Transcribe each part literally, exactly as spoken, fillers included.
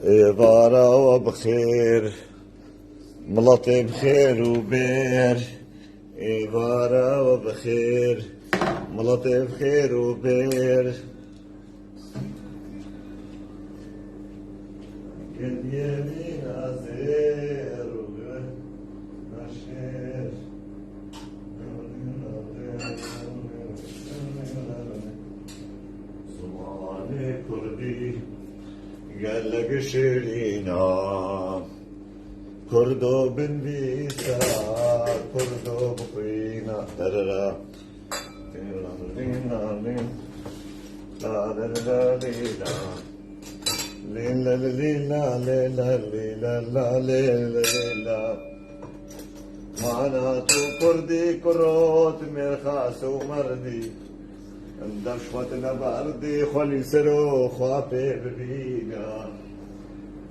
Êvara we bi xêr, miletê bi xêr û bêr. Êvara we bi xêr, miletê bi xêr û bêr. Gediye mîna zêr û naşêr. Zimanê kurdî gelek şêrîn a. Kurdo binvîsa, kurdo bixwîna. Derera. Lîla, lîla, lîla, lîla, lîla, lîla, lîla. Mana tu kurdî, kurot, mêrxas û merdî. Em dev ji xwe tine berdî, xwe lî ser û xwe pê bibîne.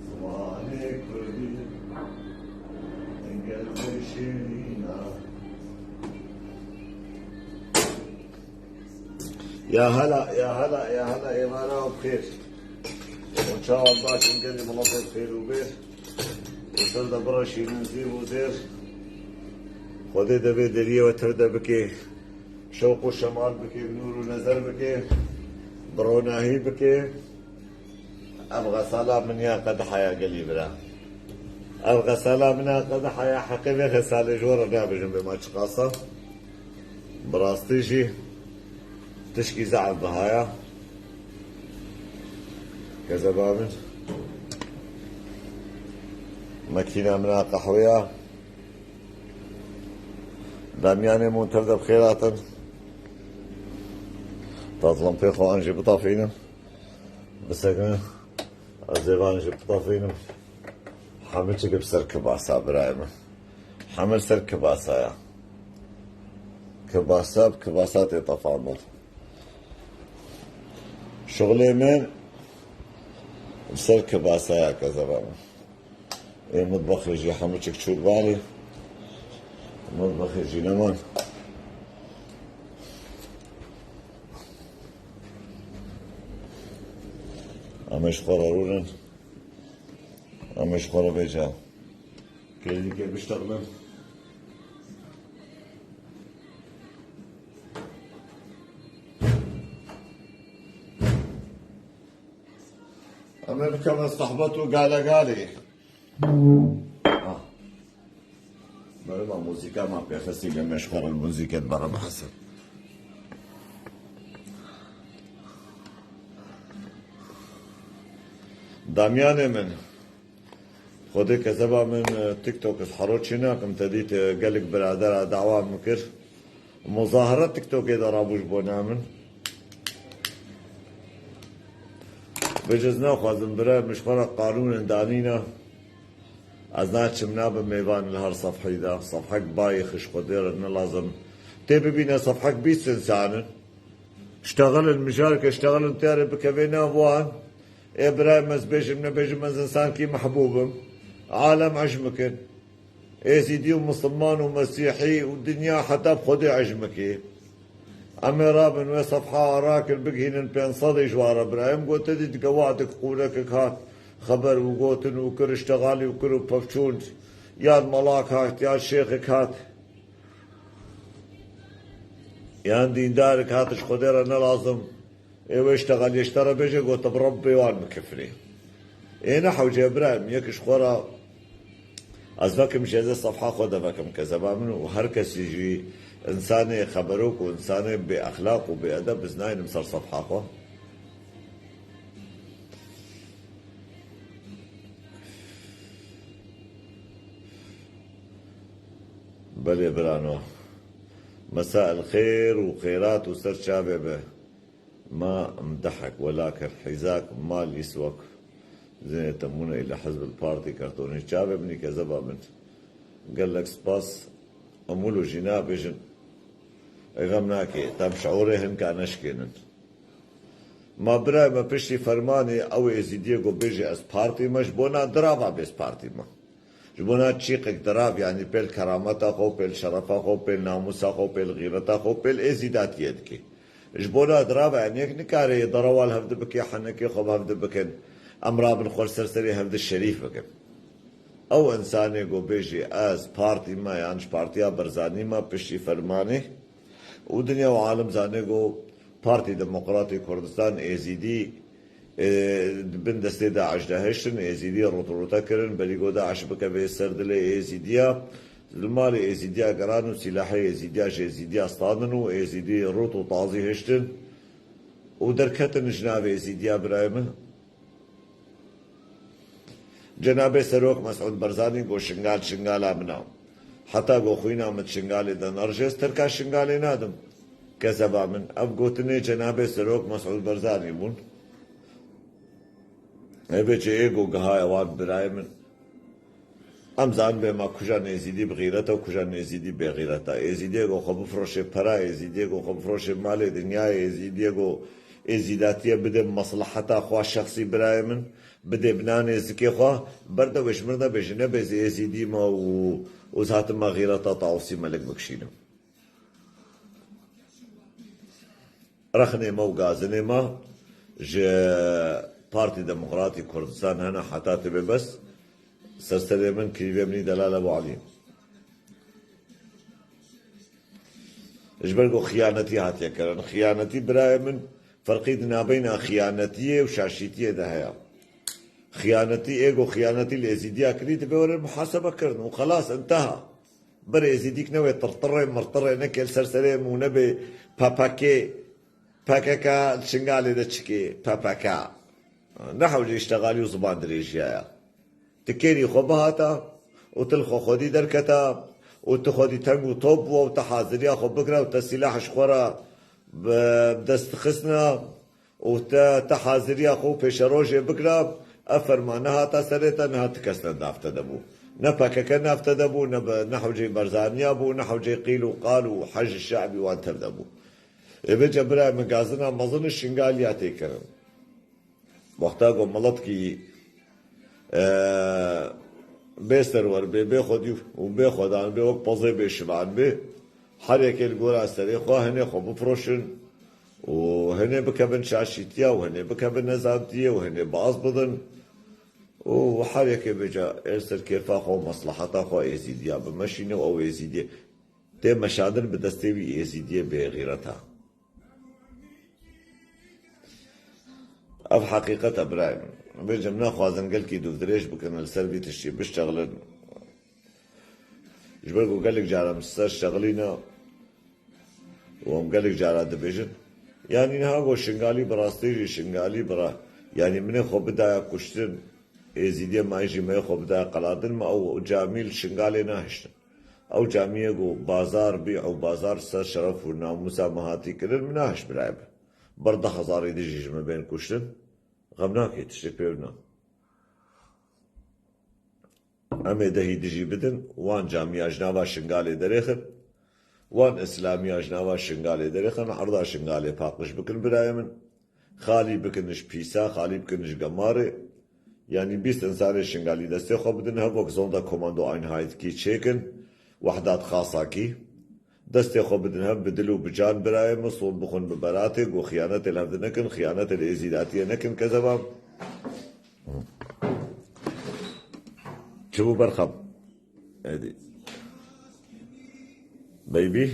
Zimanê kurdî, gel pê şêrîn a. Ya hela, ya hela, ya hela, êvara bi xêr. Û çawan baş in, gelî miletê bi xêr û bêr. Li ser de bireşînin zîv û zêr. Xwedê devê deriyê we tir de bike. Şewq û şemal bike, bi nûr û nezer bike. Bi ronahî bike. Ev xesala min ya qediha ya gelî bira. Ev xesala min ya qediha ya, heqê vê xesalê ji we re nabêjim bê ma çiqas e. Bi rastî jî tişkî zehf biha ya. Kezeba min. Makîna min a qehwê ya. Damyanê min tir de bi xêr hatin. Tazlempê xwe an jî bitafînim. Bisekinin. Ez ê van jî bitafînim. Hemî çi bi ser kibasa birayê min. Hemî ser kibasa ya. Kibasa bi kibasa tê tefandin. Şixulê min bi ser kibasa ya, kezeba min. Ê mitbaxê jî hemû çik çû balê. Mitbaxê jî neman. Em ê ji xwe re rûnin. Em ê ji xwe re vêca. Klînîkê biştexilin. Em ê bikevin sohbet û galegalê. Ah. Böyle ma muzîka ma pêxistî, lê me ji xwe re muzîket bere bihsin. Damyanê min, Xwedê kezeba min, e, TikTok ez hero çênakim, te dît, e, gelek biradera dawa min kir. Muzahara TikTokê de rabû ji bona min. Vêca ez naxwazim bira min ji xwe re qanûnên danîna. Ez naçim nabim mêvan li her sefhî de. Sefhek bayê xişk Xwedê re ne lazim. Tê bibîne sefhek bîst însan in. Ştexilin, mijarke ştexilin têrê bikevê nav wan. Ê birayê me, ez bêjim nebêjim, ez însankî mehbûb im. Alem ecm bikin. Êzîdî û misilman û mesîhî û dinya heta bi Xwedê ecm bikê. Em ê rabin wê sefha ara kir bigihînin pênc sedê ji wan re birayê min. Got, te dît dike wadek qûrekek hat xeber û gotin û kir iştexalî û kir û pevçûn. Yan melak hat, yan şêxek hat. Yan dîndarek hat ji Xwedê re ne lazim. Ê wê iştexaliyê ji te re bêje, got, bi Rebbê wan bikifirê. Ê ne hewce birayê min, yek ji xwe re ez vekim jê, ez ê sefha xwe de vekim kezeba min û her kesî jî însanê xeberok û însanê bêexlaq û bêedeb ez naynim ser sefha xwe. Belê birano. Mesa el xêr û xêrat û ser çavê be. Ma mdehek welakin hîzak mal îswek. Zinê temûne île hizb el partî kartonî çavê min î kezeba min. Gelek spas. Em wilo jî nabêjin. Ê xem nake, tam şiûrê hinka neşkênin. Ma birayê me piştî fermanê ew êzîdiyê ku bêje ez partî me, ji bona dirava bê ez partî me. Ji bona çîqek dirav, yanî pêl kerameta xwe, pêl şerefa xwe, pêl namûsa xwe, pêl xîreta xwe, pêl êzîdatiyê dike. Ji bona dirava, yanî yek nikare yê derewa li hev de bike, henekê xwe bi hev de bikin. Em rabin xwe li ser serê hevdi şerîf bikin. Ew însanê ku bêjî ez partî me yan ji partiya Barzanî me piştî fermanê û dinya û alem zane ku Partî Demokratî Kurdistan Êzîdî, e, di bin destê DAIŞ de hiştin, Êzîdî rûtûrûte kirin, berî ku DAIŞ bikeve ser dilê Êzîdiya, li malê Êzîdiya geran û sîlahê Êzîdiya ji Êzîdiya standin û Êzîdî rût û tazî hiştin û derketin ji navê Êzîdiya birayê min. Cenabê Serok Mesûd Barzanî got, Şingal, Şingala min a. Heta ku xwîna min di Şingalê de nerije, ez terka Şingalê nadim. Kezeba min, ev gotinê Cenabê Serok Mesûd Barzanî bûn. Hevê çi ê ku gihaye wan birayê min. Em zanibê me kuja nêzîdî bi xîret e û kuja nêzîdî bêxîret e. Êzîdiyê ku xwe bifroşê pera, êzîdiyê ku xwe bifroşê malê dinyayê, êzîdiyê ku êzîdatiyê bide mesleheta xwe şexsî birayê min, bide bina nêzikê xwe, berde wê ji min re bêje, nebê ez êzîdî me û, û ez hatime xîreta Tawusî Melik bikişînim. Rexnê me û gazinê me ji Partî Demokratî Kurdistan hene heta tibê bes. Ser serê min, kirîvê min î delal Ebu Elî. Ji ber ku xiyanetî hatiye kirin. Xiyanetî birayê min ferqî di navbeyna xiyanetiyê û şaşîtiyê de heye. Xiyanetî, ê ku xiyanetî li Êzîdiya kirî, divê were muhasebe kirin û xelas, inteha. Ber Êzîdîk newê tirtirê mirtirê neke li ser serê min û nebê P P K, P K K li Şingalê de çikê, P P K. Ne hewce îştexalî û ziman dirêjiya ya. Ti kêrî xwe bihata û ti li xwe xwedî derketa û ti xwedî teng û top bû û te haziriya xwe bikira û te sîlah ji xwe re bi dest dixistina û te, te haziriya xwe û pêşerojê bikira, ev ferman nehata serê te, niha ti kes ne nav te de bû. Ne P K K nav te de bû, ne be, ne hewceyê Barzaniya bû, ne hewceyê qîl û qal û hej şe'bî wan tev de bû. Ê vêca birayê min gazina mezin û Şingaliya tê kirin. Wexta ku miletkî, e, bê serwer bê, bê xwedî û bê xwedan bê, wek pezê bê şivan bê, her yekê li gora serê xwe hinê xwe bifroşin û hinê bikevin şaşîtiya û hinê bikevin nezantiyê û hinê baz bidin û her yekê bêca ê li ser kêfa xwe û mesleheta xwe êzîdiya bimeşîne û ew êzîdiyê tê meşandin bi destê wî êzîdiyê bêxîreta. Ev heqîqet e birayê min. Vêca em naxwazin gelkî dûvdirêj bikin, li ser vî tiştî biştexilin. Ji ber ku gelek caran ser şexilîne û em gelek cara dibêjin, yanî niha ku Şingalî bi rastî jî Şingalî bi ra-, yanî min ê xwe bidaya kuştin, êzîdiyê me jî me yê xwe bidaya qelandin, me ew camî li Şingalê nahiştin. Ew camiyê ku bazar bî û bazar ser şeref û namûsa me hatî kirin, min nahiş birayê min. Ber deh hezarî din jî ji me bên kuştin. Xem nake, tiştek pê bina. Em ê dehî din jî bidin, wan camiya ji nava Şingalê derêxin, wan îslamiya ji nava Şingalê derêxin, erda Şingalê paqij bikin birayê min. Xalî bikin ji pîsa, xalî bikin ji gemarê. Yanî bîst însanê Şingalî destê xwe bidin hev, wek Sonderkommando-Einheit kî çêkin, Wehdat Xasakî. Destê xwe bidin hev bi dil û bi can birayê min, sor bixwin bi beratê, ku xiyanetê li hev de nekin, xiyanetê li êzîdatiyê nekin, kezeba. Çi bû berxem? Êdî. Baby.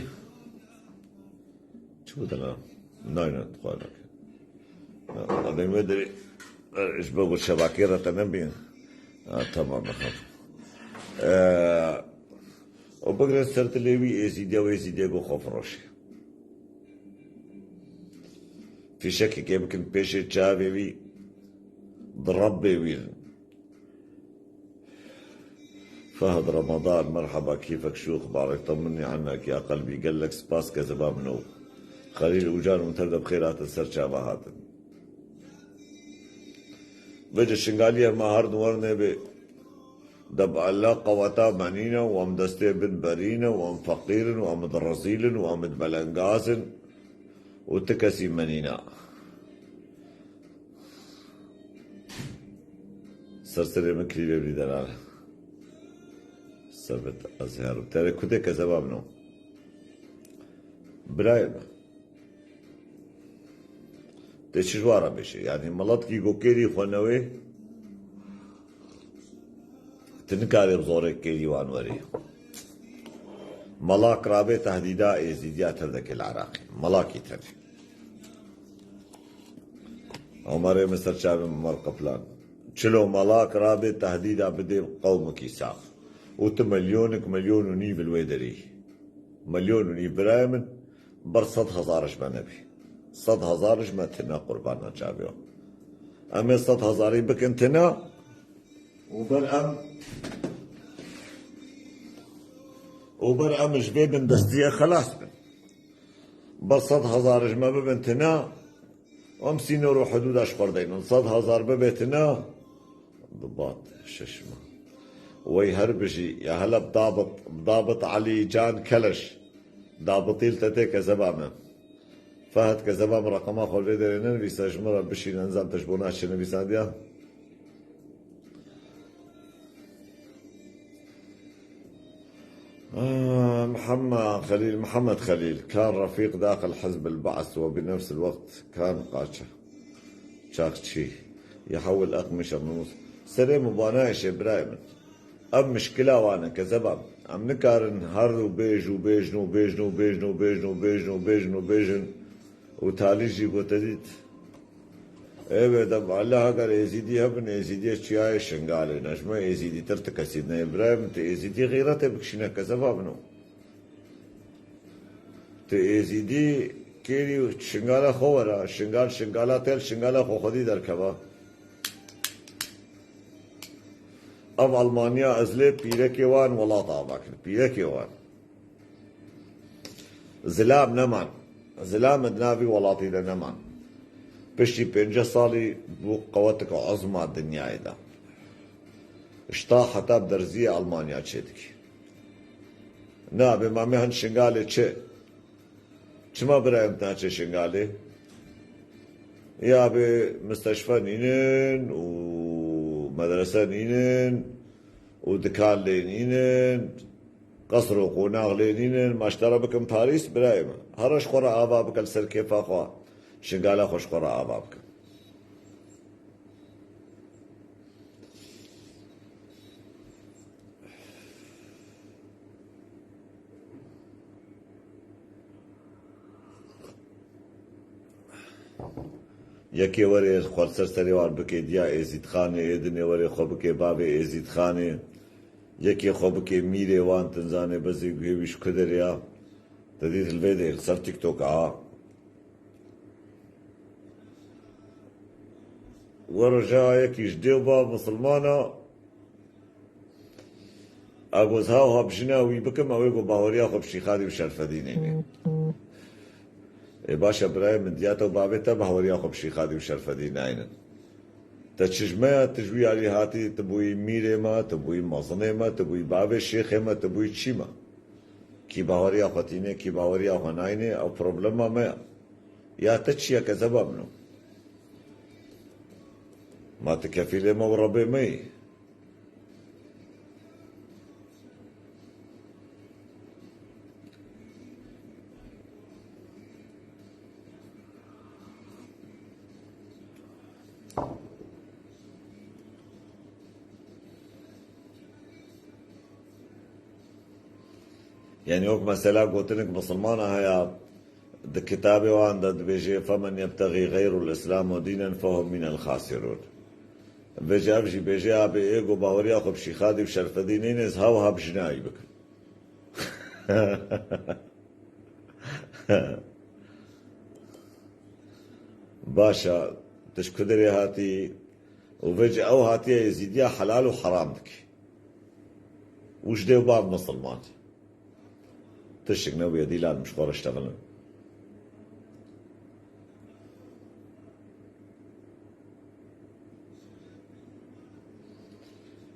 Çi bû dana? Nayne, dixwar nake. Adem me derê, e, ji bo şebakê re te nebîn. Ha, tamam, tamam. E, û bigre ser dilê wî êzîdiya û êzîdiya ku xwe firoşî. Fîşekekê bikin pêşê çavê wî, di Rebbê wî. Fehd Ramadan, merheba, kîfek, şû ixbarek, temminî enak ya qelbî, gelek spas kezeba min û Xelîl Ucan û tev de bi xêr hatin ser çava hatin. Vêca Şingaliyê me her di wer nebe. De bi Allah qeweta me nîne û em destê bin berî ne û em feqîr in û em di rezîl in û em di belengaz in û ti kesî me nîne. Ser serê min kirî vê bî delal. Sebit ez herim. Tere kudê kezeba min o. Birayê min. Tê çi ji wan re bêje? Yanî miletkî ku kêrî xwe newê, Tu nikarî bi zorê kêrî wan werî. Melak rabe tehdîda êzîdiya tev deke li Iraqê. Melakî tevî. Omerê min ser çavê Omer Qiplan. Çilo melak rabe tehdîda bidê qewmekî sax. Û tu milyonik, milyon û nîv li wê derî. Milyon û nîv birayê min, ber sed hezar ji me nebî. Sed hezar ji me tine qurbana çavê wan. Em ê sed hezarî bikin tine û ber em, û ber em ji vê bindestiyê xelas bin. Ber sed hezar ji me bibin tine, em sînor û hidûda ji xwe deynin. Sed hezar bibe tine, dibat şeş me. Wey her bijî, ya hele bi dabit, bi dabit Elî Can Keleş. Dabitî li te tê kezeba me. Fehd kezeba min reqema xwe vê derê nenivîse, ji min re bişîne, nizam te ji bo naçe nivîsandiya. آه، محمد خليل، محمد خليل كان رفيق داخل حزب البعث وبنفس الوقت كان قاچة. Çaxçî. يحول أقمشة من مصر. Serê min banayê şê birayê min. Ev mişkila wan e, kezeba min. Em nikarin her û bêj û bêjin û bêjin û bêjin û bêjin û bêjin û bêjin û bêjin û talî jî gote dît. Ê wê de Allah, eger êzîdî hebin, êzîdiyê çiyayê Şingalê ne. Ji me êzîdîtir ti kesî ne. Birayê min, tu êzîdî xîretê bikişîne, kezeba min o. Tu êzîdî kêrî Şingala xwe were. Şingal, Şingala tel, Şingala xwe xwedî derkeva. Ev Almanya ez lê pîrekê wan welat ava kir. Pîrekê wan. Zilam neman. Zilam di nav vî welatî de neman. Piştî pêncî salî bû qewetika uzma dinyayê de. Şta heta bi derziyê Almanya çêdikî. Na bê mamê hin Şingalê çi? Çima birayê min naçe Şingalê? Ya bê misteşfe nînin û medrese nînin û dikan lê nînin, qesr û qonax lê nînin, ma ji te re bikin Parîs, birayê min. Here ji xwe re ava bike li ser kêfa xwe, Şingala xwe ji xwe re ava bike. Yekê were xwe li ser serê wan bike diya Êzîdxanê, ê dinê were xwe bike bavê Êzîdxanê. Yekê xwe bike mîrê wan, tinzanê bezê guhê wî ji ku derê ya. Te dît li vê de li ser TikTok a. We roja yekî ji dê û bav misilmana, egoz ha wiha bi jina wî bikim, ew ê ku baweriya xwe bi Şîxadî û Şerfedînê bê. Ê baş e birayê min, diya te û bavê te baweriya xwe bi Şîxadî û Şerfedî naynin. Te çi ji me ya, tu ji wî alî hatî, tu bûyî mîrê me, tu bûyî mezinê me, tu bûyî bavê şêxê me, tu bûyî çî me? Kî baweriya xwe tîne, kî baweriya xwe nayne, ew problema me ya. Ya te çi ye, kezeba min o? Ma tu kefîlê me û Rebê me yî? Yani wek mesela gotinek misilmana heye, di kitabê wan de dibêje, "Femen yebtexî xeyrul Îslam dînen fehuve minel xasirûn." Vêce ev jî bêje, "Abê ê ku baweriya xwe bi Şîxadî û Şerfedînê nîne, ez ha wiha bi jinayî bikim." Baş e, tu ji ku derê hatî û vêce ew hatiye Êzîdiya helal û heram dikî. Û ji dê û bav misilman. Tiştik nebûye dîlan min ji xwe re ştexilin.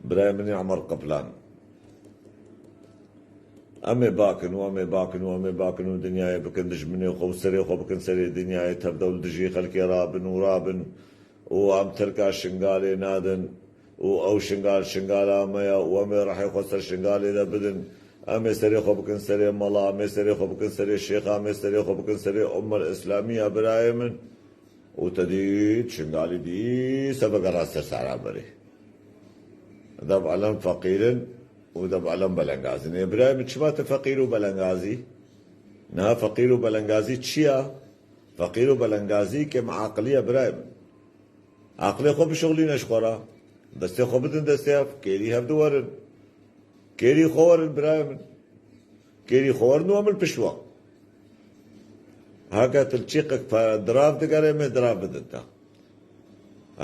Birayê min ê Omer Qiplan. Em ê bakin û em ê bakin û em ê bakin û dinyayê bikin dijminê xwe û serê xwe bikin serê dinyayê, tevde û li dijî xelkê rabin û rabin û em terka Şingalê nadin û ew Şingal Şingala me ye û em ê rihê xwe ser Şingalê de bidin. Em ê serê xwe bikin serê mela, em ê serê xwe bikin serê şêxa, em ê serê xwe bikin serê umma îslamiya birayê min. Û te dît Şingalî dî se vegera ser sehra berê. Deb elem feqîr in û deb elem belengaz in. Ê birayê min, çima tu feqîr û belengazî? Niha feqîr û belengazî çi ya? Feqîr û belengazî kêm aqilî ye birayê min. Aqilê xwe bişuxlîne ji xwe re. Destê xwe bidin destê hev. Kêrî hev diwerin. Kêrî xwe werin birayê min. Kêrî xwe werin û em li pişt we. Heke tu li çîqek pe-, dirav digerê me, dirav bidin te.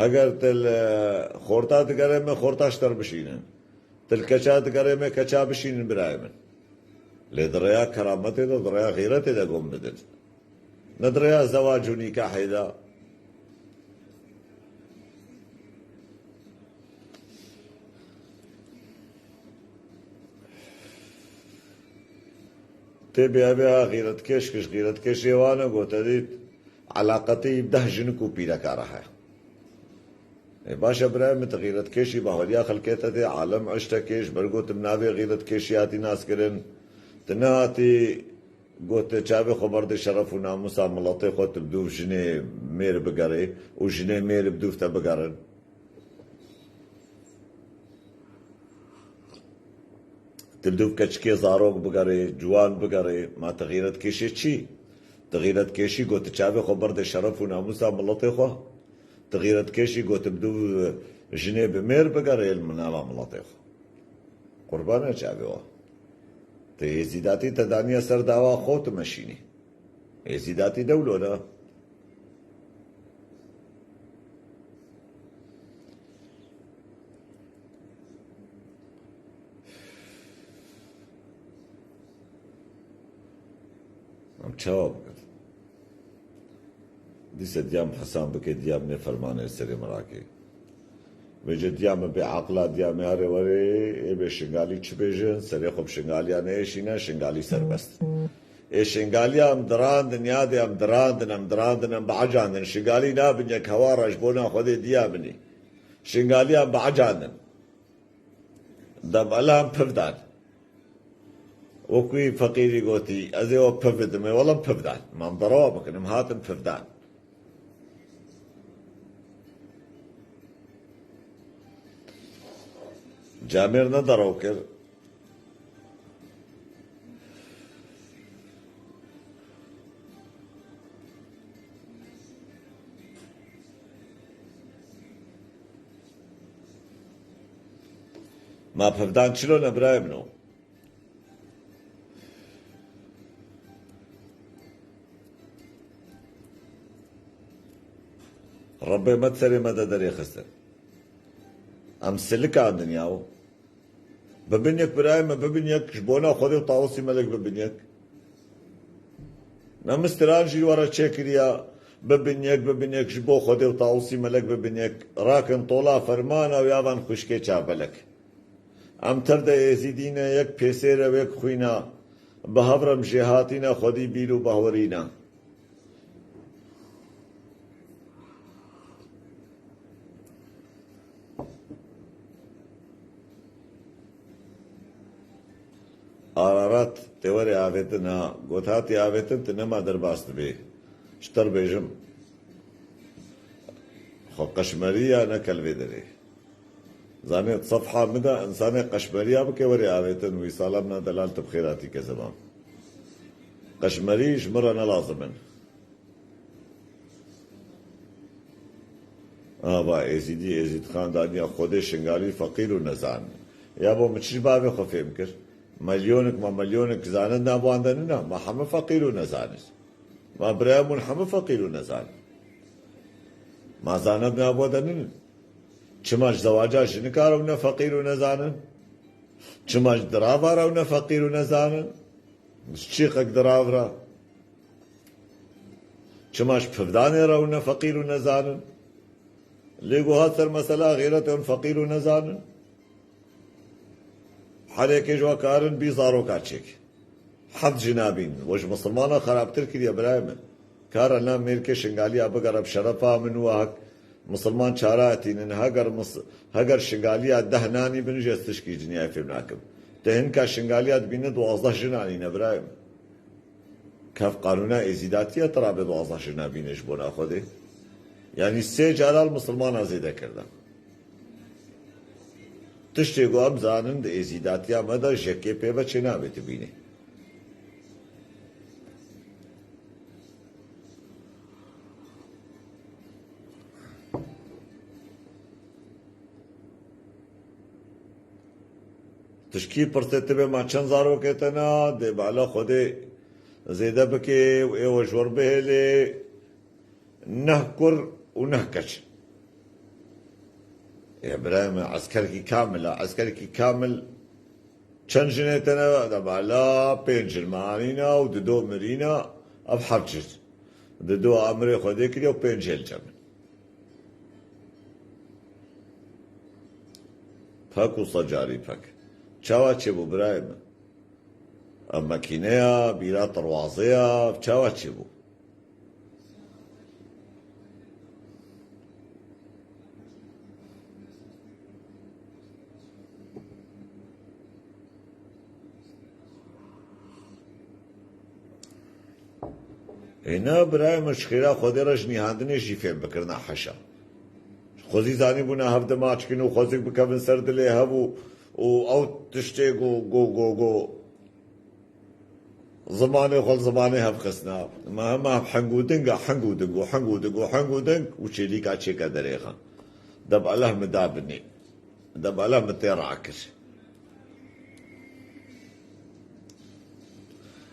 Heger tu li, e, xorta digerê me, xorta ji te re bişînin. Tu li keça digerê me, keça bişînin birayê min. Lê di rêya kerametê de, di rêya xîretê de gom bidin. Ne di rêya zewac û nîkahê de. Tê bê evê ha xîretkêş kiş, xîretkêşê wan e, gote dît, elaqetî deh jinik û pîreka re heye. Ê, baş e birayê min, tu xîretkêşî bahweriya xelkê te dê, alem eştekê, ji ber gotim navê xîretkêşî hatî naskirin. Tu nehatî Got, çavê xwe berdê şeref û namûsa miletê xwe, tu bi dûv jinê mêr bigerê û jinê mêr bi dûv te bigerin. Tu bi dûv keçikê zarok bigerê, ciwan bigerê, ma tu xîretkêşê çî? Tu xîretkêşî got, tu çavê xwe berdê şeref û namûsa miletê xwe. Tu xîretkêşî got, tu bi dûv jinê bi mêr bigerê li nava miletê xwe. Qurbana çavê we. Tu êzîdatî te daniye ser dawa xwe, tu meşînî. Êzîdatî dewlo ne. Em çawa bikin? Dîse diya min hesab bike, diya min ê fermanê serê min rakê. Vêce diya min bê aqila diya min arê werê, ê bê Şingalî çi bêjin, serê xwe bi Şingaliya neêşîne, Şingalî serbest. Ê Şingaliya em dirandin, yadê em dirandin, em dirandin, em biecandin. Şingalî nabin yek hewara ji bona Xwedê diya min î. Şingaliya em biecandin. Debela em piv dan. Wekî feqîrî gotî, ez ê we piv bidim, ê wele em piv dan. Ma em derewa bikin, em hatin piv dan. Camêr ne derew kir. Ma pevdan çilo ne birayê min o. Rebbê me serê me de derê xistin. Em silikandin yaw. Bibin yek birayê me, bibin yek ji bona Xwedê û Tawusî Melek bibin yek. Me mistiran jî were çêkiriya, bibin yek, bibin yek ji bo Xwedê û Tawusî Melek bibin yek. Rakin tola fermana wê avan xwişkê çavbelek. Em tev de êzîdî ne, yek pêsêr e, wek xwîna. Bi hev re em jêhatî ne, xwedî bîr û bahwerî ne. Ararat tê werê avêtin ha. Got hatî avêtin, tu nema derbas dibê. Ji te re bêjim. Xwe qeşmerî ya neke li vê derê. Zanê sefha min de insanê qeşmeriya bike were avêtin wî salam na delal tu bi xêr hatî kezeba. Qeşmerî ji min re ne lazim in. Ava Êzîdî, Êzîd Xan daniya Xwedê Şingalî feqîr û nezan. Ya bo min çi ji bavê xwe fêm kir? Melyonik ma melyonik zanit nabwan de nina, ma heme feqîr û nezan in. Ma birayê min heme feqîr û nezan in. Ma zanit nabwa de ninin. Çima ji zewaca jinika re ne feqîr û nezan in? Çima ji dirava re ne feqîr û nezan in? Ji çîqek dirav re? Çima ji pivdanê re ne feqîr û nezan in? Lê ku hat ser mesela xîretê hûn feqîr û nezan in? Herêkê ji we karin bî zaroka çêk. Heft jina bîn. We ji misilmana xerabtir kiriye birayê min. Kara na mêrkê Şingaliya bigere bi şerefa min û hek misilman çara etînin. Heger mis-, heger Şingaliya deh nanî bin jî ez tişkî ji dinyayê fêm nakim. Te hinka Şingaliya dibîne duwazdeh jin anîne birayê min. Kev qanûna êzîdatiye, tu rabê duwazdeh jina bîne ji bona Xwedê. Yanî sê cara li misilmana zêde kirda. Tiştê ku em zanin di êzîdatiya me de jekê pê ve çênabe tu bînî. Tişkî pirsê tu bê ma çend zarokê te ne, dê bala Xwedê zêde bike û ê we ji wir bihêlê. Neh kur û neh keç. Ê birayê min, eskerekî kamil e, eskerekî kamil. Çend jinê te ne? De bala pênc jin me anîne û dido mirîne, ev heft jin. Dido emirê Xwedê kiriye û pênc hêl cem in. Pek wisa carî pek. Çawa çêbû birayê min? Ev makîne ya, bîra tirwazê ya, çawa çêbû? Ê na birayê min, ji xêra Xwedê re ji nîhandinê jî fêm bikirina heşa. Xwezî zanîbûna hev dima çikin û xwezik bikevin ser dilê hev û, û ew tiştê go, go, go, go. Zimanê xwe li zimanê hev xistina. Me hema heng û ding e, heng û ding û heng û ding û heng û ding û çêlîka çêke derêxin. Deb eleh min da binê. Deb eleh min tê rakir.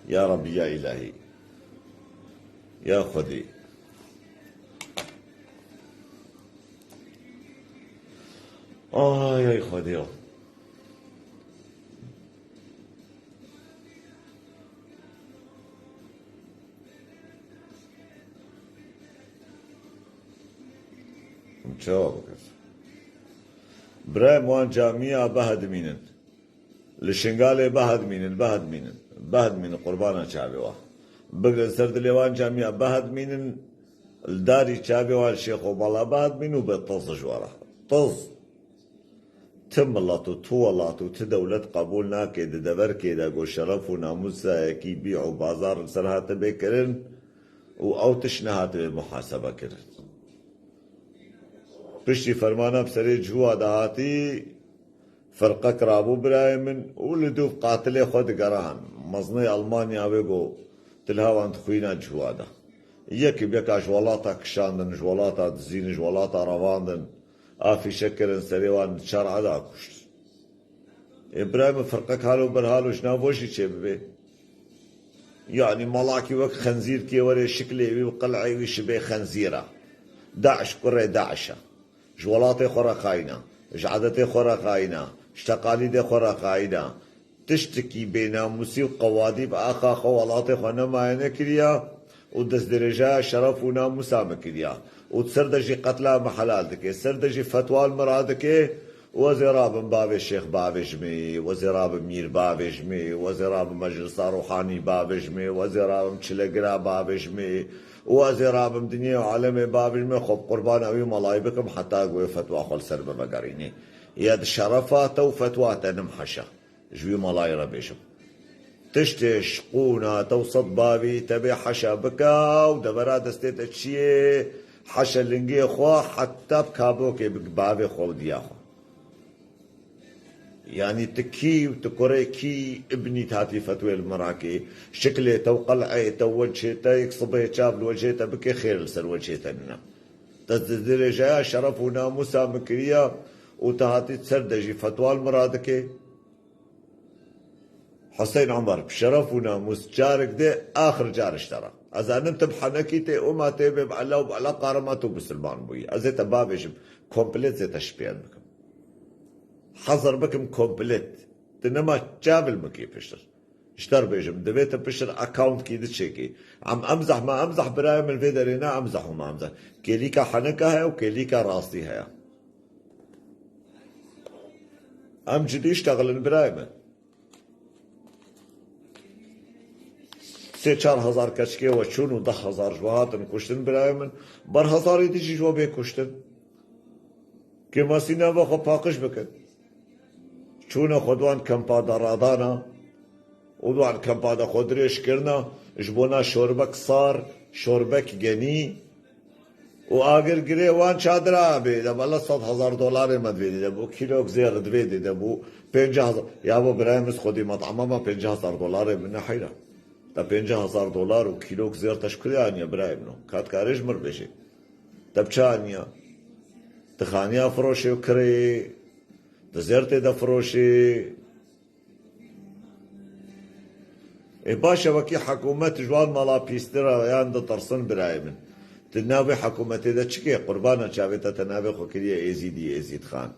Ya Rabbî, ya Îlahî. Ya Xwedî. Ay, ay Xwedî. Çawa bikir? Birayê min, wan camiya bihedimînin. Li Şingalê bihedimînin, bihedimînin. Bihedimînin, qurbana çavê wa. Bigrin ser dilê wan camiya bihedimînin. Li darî çavê wan şêx û mala bihedimîn û bê tiz ji we re. Tiz. Ti milet û ti welat û ti dewlet qebûl nake di deverkê de ku şeref û namûsa yekî bî û bazar li ser hatibe kirin û ew tişt nehatibe muhasebe kirin. Piştî fermana bi serê cihûa de hatî, firqek rabû birayê min û li dûv qatilê xwe digeran. Mezinê Elmanya wê got, tu li hewan dixwîna cihûa de. Yekî bi yeka ji welata kişandin, ji welata dizîn, ji welata revandin. A fîşek kirin serê wan, çar eda kuşt. Ê birayê min, firqek halo berhalo ji nav we jî çêbibe. Yanî malakî wek xenzîrkê were şiklê wî û qil'ê wî şibê xenzîra. DAIŞ kurê DAIŞ e. Ji welatê xwe re xayîna. Ji edetê xwe re xayîna. Ji teqalîdê xwe re xayîna. Tiştekî bênamûsî û qewadî bi axa xwe welatê xwe nemaye nekiriya û destdirêjaya şeref û namûsa min kiriya û di ser de jî qetla min helal dike, ser de jî fetwa li min radike û ez ê rabim bavê şêx bavêjimê, û ez ê rabim mîr bavêjimê, û ez ê rabim meclisa ruhanî bavêjimê, û ez ê rabim çilegira bavêjimê, û ez ê rabim dinyê û alemê bavêjimê, xwe bi qurbana wî melayî bikim heta ku wê fetwa xwe li ser min vegerînê. Ya di şerefa te û fetwa te nim heşa. Ji wî malayê re bêjim. Tiştê şqûna te û sed bavî te bê heşa bika û devera destê te çiyê heşe lingê xwe heta bi kabokê bi bavê xwe û diya xwe. Yanî tu kî û tu kurê kî, ibnî hatî fetwê li min rakê. Şiklê te û qel'ê te û wecihê te, yek sibê çav li wecihê te bike, xêr li ser wecihê te nîne. Te di dirêjaya şeref û namûsa min kiriya û te hatî ser de jî fetwa li min radike. Huseyîn Omer, bi şeref û namûs carek dê, axir car ji te re. Ez zanim tu bi henekî tê, û ma tê bê bi Ella û bi Ella qarima tu misilman bûyî. Ez ê te bavêjim, komplet zê te şipiyet bikim. Hezir bikim komplet. Tu nema çav li min kê piştir. Ji te re bêjim, divê tu piştir account kî diçêkî. Em emzeh ma emzeh birayê min vê derê ne emzeh û ma emzeh. Kêlîka heneka heye û kêlîka rastî heye. Em cidî iştexilin birayê min. Sê çar hezar keçikê we çûn û deh hezar ji we hatin kuştin birayê min. Ber hezarê din jî ji we bê kuştin. Kêmasî nava xwe paqij bikin. Çûne xwe di wan kempa de radana û di wan kempa de xwe dirêj kirina ji bona şorbek sar, şorbek genî û agir girê wan çadira bê, de bela sed hezar dolarê me divê de bû, kîlok zêr divê de bû, pêncî hezar. Ya bo birayê min, xwedî met'ama me pêncî hezar dolarê min ne heyra. Te pêncî hezar dolar û kîlok zêr te ji kurê aniye birayê min o? Ka dikarê ji mir bêjê. Te bi çi aniya? Ti xaniya firoşê û kirê, ti zêr tê de firoşê. Ê baş e, wekî hikûmet ji wan mala pîstira yan ditirsin birayê min. Ti di nav vê hikûmetê de çi kê? Qurbana çavê te, te navê xwe kiriye Êzîdî, Êzîd Xan.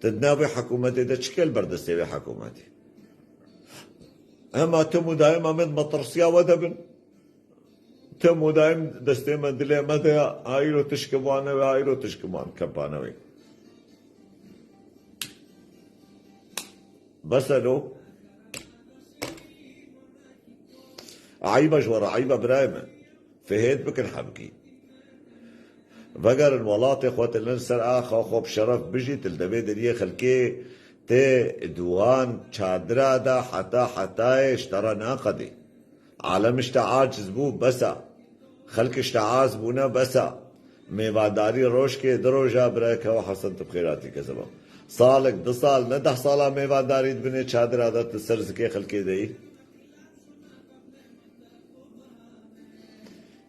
Ti di nav vê hikûmetê de çi kê li ber destê vê hikûmetê? Hema tim û daîm em ê di metirsiya we de bin. Tim û daîm destê me dilê me de ya, hayro tişkim wan newê, hayro tişkim wan kepane wê. Bes e lo. Eyba ji we re, eyba birayê me. Fihêt bikin hebkî. Vegerin welatê xwe, tu li ser axa xwe bi şeref bijî, tu li devê deriyê xelkê tê di wan çadira de heta hetayê ji te re naqedê. Alem ji te aciz bû, bes e. Xelk ji te aciz bûne, bes e. Mêvandarî rojkê, di roja birayê Kewa Hesen, tu bi xêr hatî kezeba. Salek, du sal, ne deh sala mêvandarî di binê çadira de tu ser zikê xelkê de yî.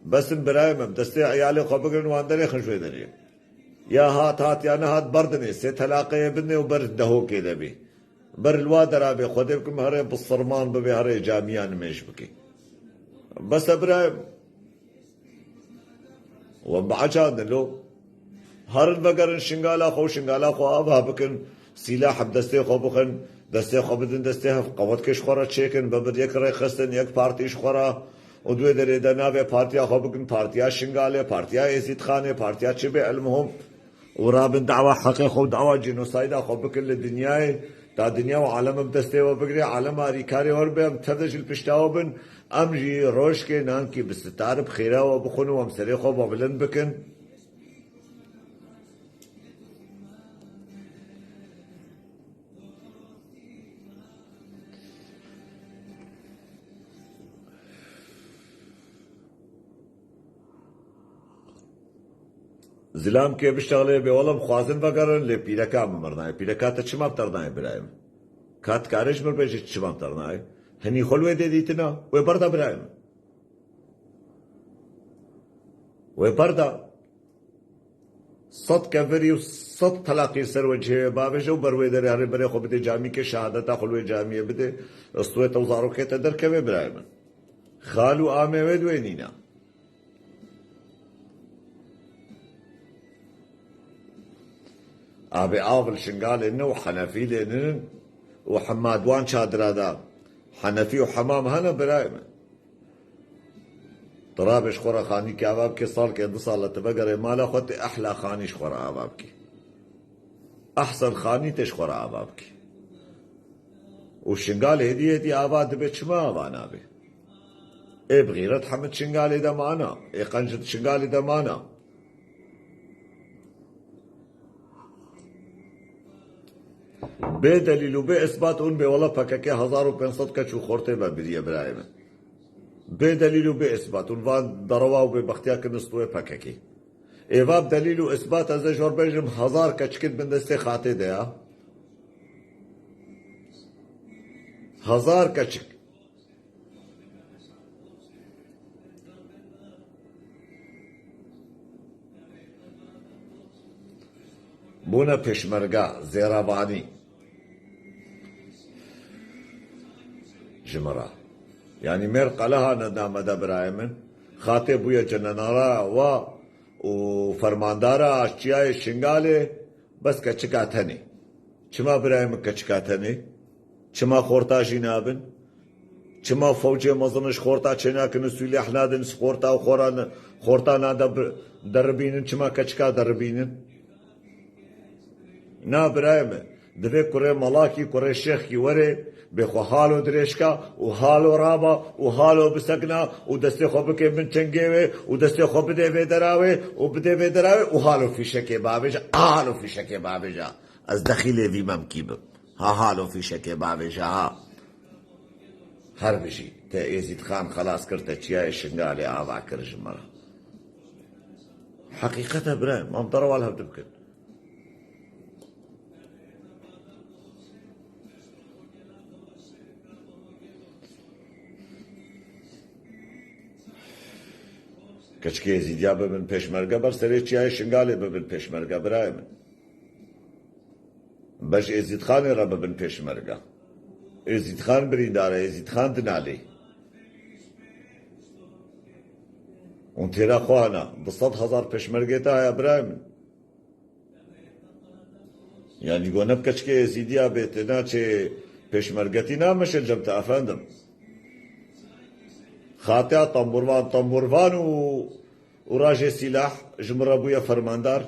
Bes in birayê me, bi destê eyalê xwe bigirin, wan derêxin ji wê derê. Ya hat hat ya nehat, berdinê, sê telaqeyê bidinê û ber dehokê de bî. Ber li wa dera bê, Xwedê bikim here bisirman bibê, here camiya nimêj bikê. Bes e birayê me. We biecandin lo. Herin vegerin Şingala xwe û Şingala xwe ava bikin. Sîlah bi destê xwe bixin, destê xwe bidin destê hev, qewetkê ji xwe re çêkin, bibin yek rêxistin, yek partî ji xwe re. Û di wê derê de navê partiya xwe bikin Partiya Şingalê, Partiya Êzîdxanê, Partiya çi bê, elmuhim. Û rabin dawa heqê xwe û dawa cînosayda xwe bikin li dinyayê, ta dinya û alem bi destê we bigirê, alem alîkarê we be, em tev de jî li pişta we bin, em jî rojkê nankî bi sitar bi xêra we bixwin û em serê xwe be bilind bikin. Zilamkê biştaxlê bê, wela em xwazin vegerin, lê pîreka min mirnayê. Pîreka te çima bi te re nayê birayê min? Ka dikarê ji min bêjî çima bi te re nayê? Hinî xwe li wê dê dîtina, wê berda birayê min. Wê berda. Sed kevirî û sed telaqî li ser wecihê wê bavêje û ber wê derê herê berê xwe bidê camîkê, şehadeta xwe li wê camiyê bidê, stûyê te û zarokê te derkeve birayê min. Xal û amê wê di wê nîne. Abê av li Şingalê ne û Henefî lê ninin û hema di wan çadira de Henefî û hemam hene birayê min. Tu rabê ji xwe re xanîkê ava bikê, salkê du sal e tu vegerê mala xwe, tu ehla xanî ji xwe re ava bikê. Ehsen xanî tê ji xwe re ava bikê. Û Şingal hêdî hêdî ava dibe, çima ava nabe? Ê bi xîret hemî di Şingalê de mana, ê qenc di Şingalê de mana. Bê delîl û bê isbat hûn bê, wela P K K hezar û pênc sed keç û xortê me biriye birayê min. Bê delîl û bê isbat hûn van derewa û bêbextiya kirin stûyê P K K. Ê va bi delîl û isbat ez ê ji we re bêjim, hezar keçikê di bin destê xatê de ya. Hezar keçik. Bûne pêşmerga, zêrevanî. Ji min re. Yanî mêr qeleha ne name de birayê min. Xatê bûye cenenara wa û fermandara çiyayê Şingalê. Bes keçika tenê. Çima birayê min keçika tenê? Çima xorta jî nabin? Çima fewcê mezin ji xorta çênakin û sileh nadin, ji xorta û xora ne-, xorta nade bi-, deribînin, çima keçika deribînin? Na birayê min, divê kurê melakî, kurê şêxkî were, bê xwe halo dirêjka û halo raba û halo bisekna û destê xwe bike bin çengê wê û destê xwe bidê vê dera wê û bidê vê dera wê û halo fîşekê bavêje, halo fîşekê bavêje. Ez dexîlê vî memkî bim. Ha halo fîşekê bavêje ha. Her bijî. Te Êzîdxan xelas kir, te çiyayê Şingalê ava kir ji min re. Heqîqet e birayê min. Em derewa li hev dibikin. Keçikê Êzîdiya bibin pêşmerge, ber serê çiyayê Şingalê bibin pêşmerge, birayê min. Ber ji Êzîdxanê re bibin pêşmerge. Êzîdxan birîndar e, Êzîdxan dinalê. Hûn têra xwe hene, du sed hezar pêşmergê te heye, birayê min. Yanî go ne bi keçikê Êzîdiya bê, tu naçê pêşmergetî nameşe cem te efendim. Xatiya tembûrvan, tembûrvan û, û rajê sîlah ji min re bûye fermandar.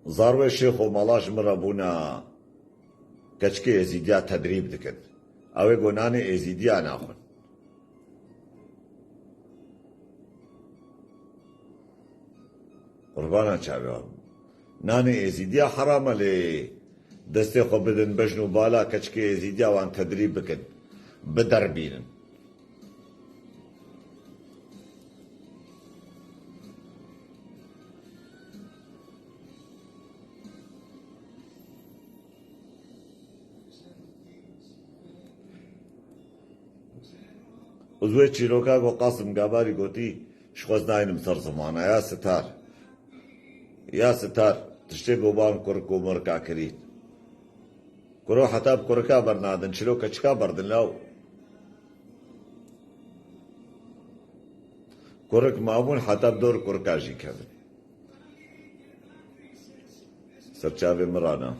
Zarwê Şêx û mala ji min re bûne keçikê Êzîdiya tedrîb dikin. Ew ê go nanê Êzîdiya naxwin. Qurbana çavê wan. Nanê Êzîdiya heram e lê destê xwe bidin bejn û bala keçikê Êzîdiya wan tedrîb bikin. Biderbînin. Û wê çîroka ku Qasim Gabarî gotî, ji xwe ez nayînim ser zimana, ya sitar. Ya sitar, tiştê ku ban kurik û mirika kirî. Kuro heta bi kurika bernadin, çilo keçika berdin law. Kurik mabûn heta bi dor kurika jî kevin. Ser çavê min rana.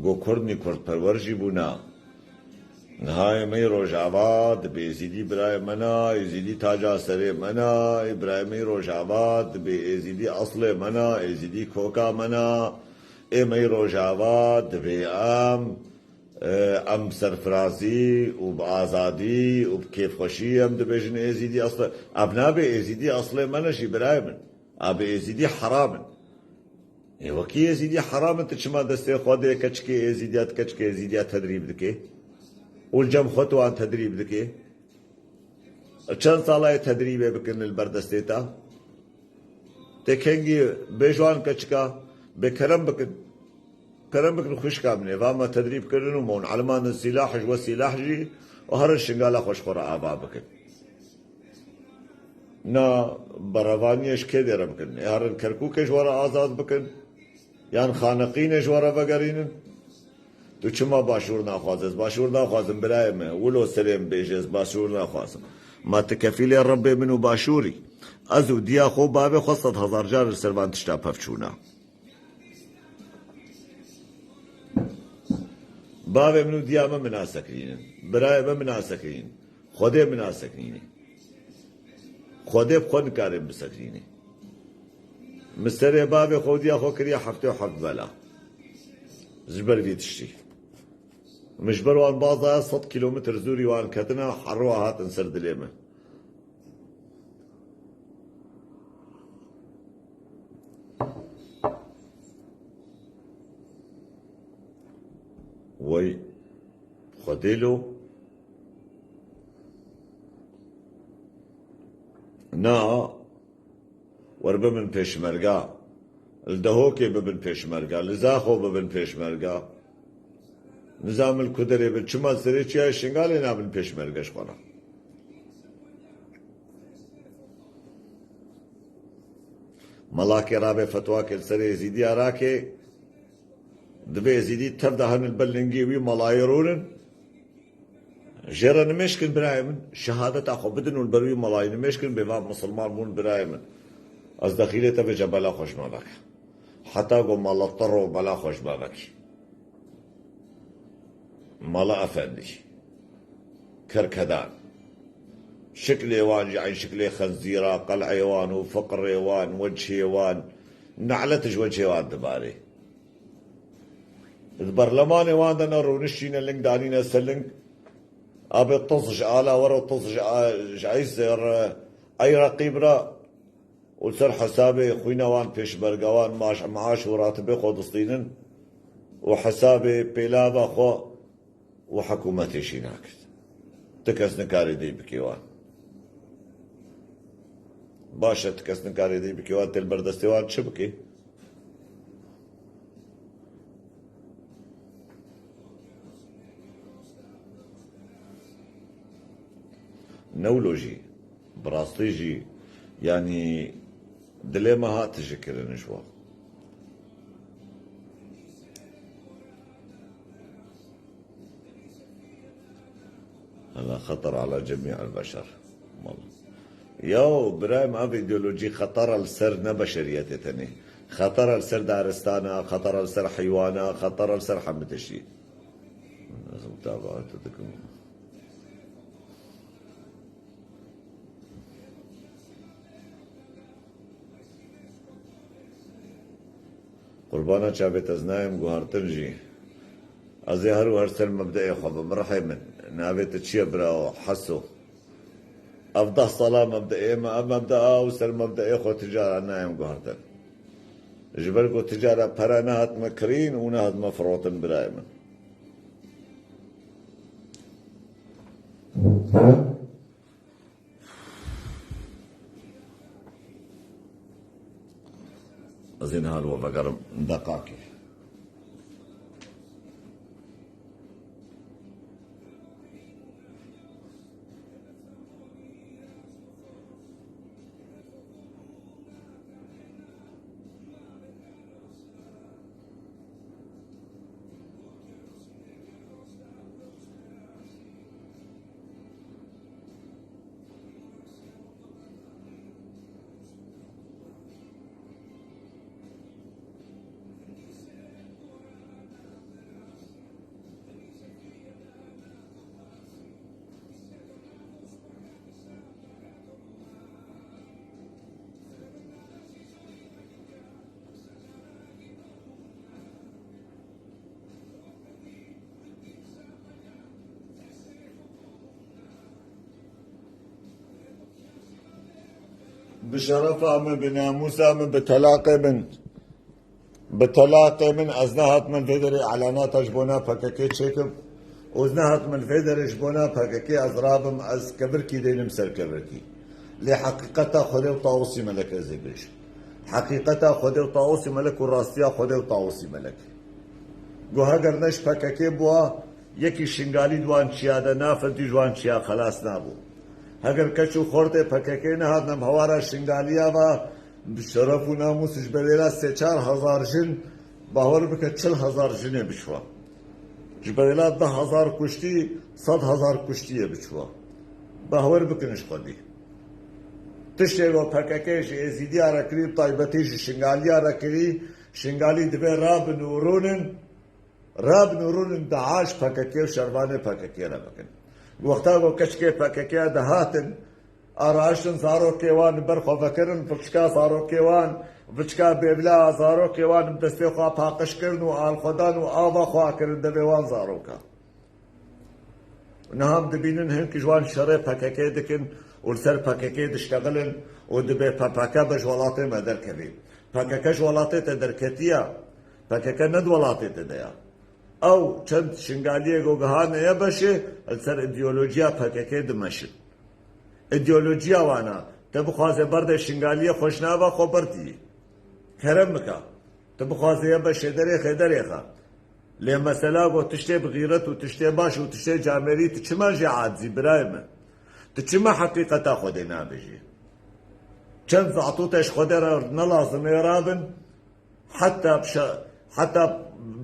Go Kurd nî Kurdperwer jî bûna. Niha ê me yê Rojava dibê Êzîdî birayê me na, Êzîdî taca serê me na, ê birayê me yê Rojava dibê Êzîdî eslê me na, Êzîdî koka me na. Ê me yê Rojava dibê em, e, em bi serfirazî û bi azadî û bi kêfxweşî em dibêjin Êzîdî eslê. Ev nabe Êzîdî eslê me ne jî birayê min. Ev bi Êzîdî heram in. Ê wekî Êzîdî heram in, tu çima destê xwe dê keçikê Êzîdiya, tu keçikê Êzîdiya tedrîb dikê? Û li cem xwe tu wan tedrîb dikê? Çend sala ye tedrîbê bikin li ber destê te? Tê kengî bê ji wan keçika, bê kerem bikin. Kerem bikin xwişka min ê. Va me tedrîb kirin û me hûn elimandin sîlah, ji we sîlah jî û herin Şingala xwe ji xwe re ava bikin. Na berevaniyê ji kê dê re bikin? Ê herin Kerkûkê ji we re azad bikin? Yan Xaneqînê ji we re vegerînin? Tu çima başûr naxwazî? Ez başûr naxwazim birayê me. Wilo serê min bêje ez başûr naxwazim. Ma tu kefîlê Rebbê min û başûrî? Ez û diya xwe û bavê xwe sed hezar car li ser van tişta pevçûna. Bavê min û diya min min nasekirînin. Birayê min min nasekirînin. Xwedê min nasekirînê. Xwedê bi xwe nikarê min bisekirînê. Min serê bavê xwe û diya xwe kiriye heftê û heft bela. Ji ber vî tiştî. Min ji ber wan baz daye sed kîlometr zûrî wan ketine, herwa hatin ser dilê min. Wey Xwedê lo. Na, wer bibin pêşmerga. Li Dehokê bibin pêşmerga, li Zaxo bibin pêşmerga. Nizam li ku derê bin, çima serê çiyayê Şingalê nabin pêşmerge ji xwe re? Melakê rabe fetwakê li ser Êzîdiya rake, divê Êzîdî tev de herin li ber lingê wî melayê rûnin. Jê re nimêj kin birayê min, şehadeta xwe bidin û li ber wî melayê nimêj kin, bê van misilman bûn birayê min. Ez dexîlê te vê cebela xwe ji me veke. Heta ku mala te ro bela xwe ji me vekî. Mala efendî. Kerkedan. Şiklê wan jî eyn şiklê xenzîra, qel'ê wan û fiqirê wan, wechê wan, ne'let ji wechê wan dibarê. Di berlemanê wan de ne rûniştîne ling danîne ser ling, abê tiz ji ala were û tiz ji a-, ji ey zêr, ey reqîb re û li ser hesabê xwîna wan pêşmerge wan maş, maaş û ratibê xwe distînin û hesabê pêlava xwe û hikûmetê jî nakir. Ti kes nikarê dê bikê wan. Baş e, ti kes nikarê dê bikê wan, tê li ber destê wan çi bikê? Newlo jî, bi rastî jî, yanî dilê me hat tije kirin ji wan. Hela xeter ala cemî el beşer. Wala. Yaw, birayê min, ev îdeolojî xetera li ser ne beşeriyetê tenê. Xetera li ser daristana, xetera li ser heywana, xetera li ser hemî tiştî. Ez mutabaat dikim. Qurbana çavê te, ez nayêm guhartin jî. Ez ê her û her ser mebdeê xwe bim. Rihê min. Navê te çi ye birawo? Heso. Ev deh sala mebdeê me, ev mebdea û ser mebdeê xwe ti cara nayêm guhartin. Ji ber ku ti cara pere nehatime kirîn û nehatime firotin birayê min. Ez ê niha li we vegerim deqakê. Bi şerefa min, bi namûsa min, bi telaqê min, bi telaqê min, ez nehatime li vê derê elanata ji bona P K K çêkim û ez nehatime li vê derê ji bona P K K ez rabim, ez kevirkî dênim ser kevirkî. Lê heqîqeta Xwedê û Tawusî Melek ez ê bêjim. Heqîqeta Xwedê û Tawusî Melek û rastiya Xwedê û Tawusî Melek. Go heger ne ji P K K bûa, yekî Şingalî di wan çiya de nafirdî, ji wan çiya xelas nabû. Heger keç û xortê P K K nehatine bi hewara Şingaliya ve, bi şeref û namûs ji bedêla sê çar hezar jin, bawer bike çil hezar jinê biçûa. Ji bedêla deh hezar kuştî, sed hezar kuştiyê biçûa. Bawer bikin ji xwedî. Tiştê ku P K K ji Êzîdiya re kirî, bi taybetî ji Şingaliya re kirî, Şingalî divê rabin û rûnin, rabin û rûnin dua ji P K K û şervanê P K K re bikin. Wexta ku keçikê P K K dihatin, a raştin zarokê wan li ber xwe vekirin, viçka zarokê wan, viçka bêvila zarokê wan bi destê xwe paqij kirin û alxwedan û ava xwe kirin devê wan zaroka. Niha em dibînin hin ji wan şerê P K K dikin û li ser P K K diştexilin û dibê P P K be ji welatê me derkevî. P K K ji welatê te derketiya, P K K ne di welatê te de ya. Ew çend Şingaliyê ku gihane YBŞ'ê, li ser îdeolojiya P K K dimeşin. Îdeolojiya wana, te bixwaze berdê Şingaliyê xwe ji nava xwe berdî. Kerem bike. Tu bixwaze YBŞ'ê derêxe, derêxe. Lê mesela ku tiştê bi xîret û tiştê baş û tiştê camêrî, tu çima jê acizî birayê min? Tu çima heqîqeta Xwedê nabêjî? Çend zatû te ji Xwedê re ne lazim ê rabin, heta bi şe-, heta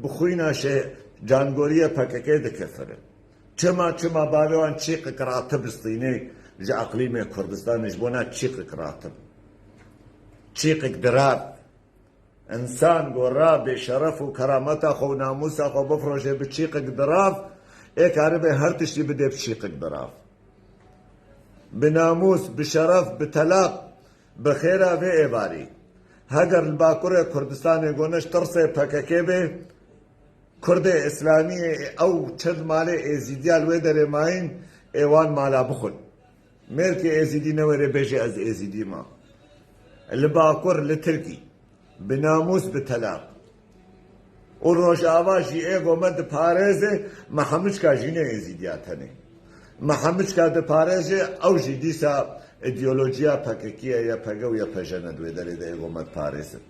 bi xwîna şe-, cangoriyê P K K dikefirin. Çima, çima bavê wan çîqek ratib distînê ji eqlîmê Kurdistanê, ji bona çîqek ratib? Çîqek dirav. Însan go rabê şeref û kerameta xwe û namûsa xwe bifroşê bi çîqek dirav, ê karibe her tiştî bidê bi çîqek dirav. Bi namûs, bi şeref, bi telaq, bi xêra vê êvarî. Heger li Bakurê Kurdistanê go ne ji tirsê P K K bê, Kurdê Îslamiyê ew çend malê Êzîdiya li wê derê mayîn, ê wan mala bixwin. Mêrkê Êzîdî newêrê bêje ez Êzîdî me. Li Bakur, li Tirkî. Bi namûs, bi telaq. Û Rojava jî ê go me diparêze, me hemûçka jî ne Êzîdiya tenê. Me hemûçka diparêze, ew jî dîsa îdeolojiya P K K ye, Y P G û Y P J ne di wê derê de ê go me diparêzin.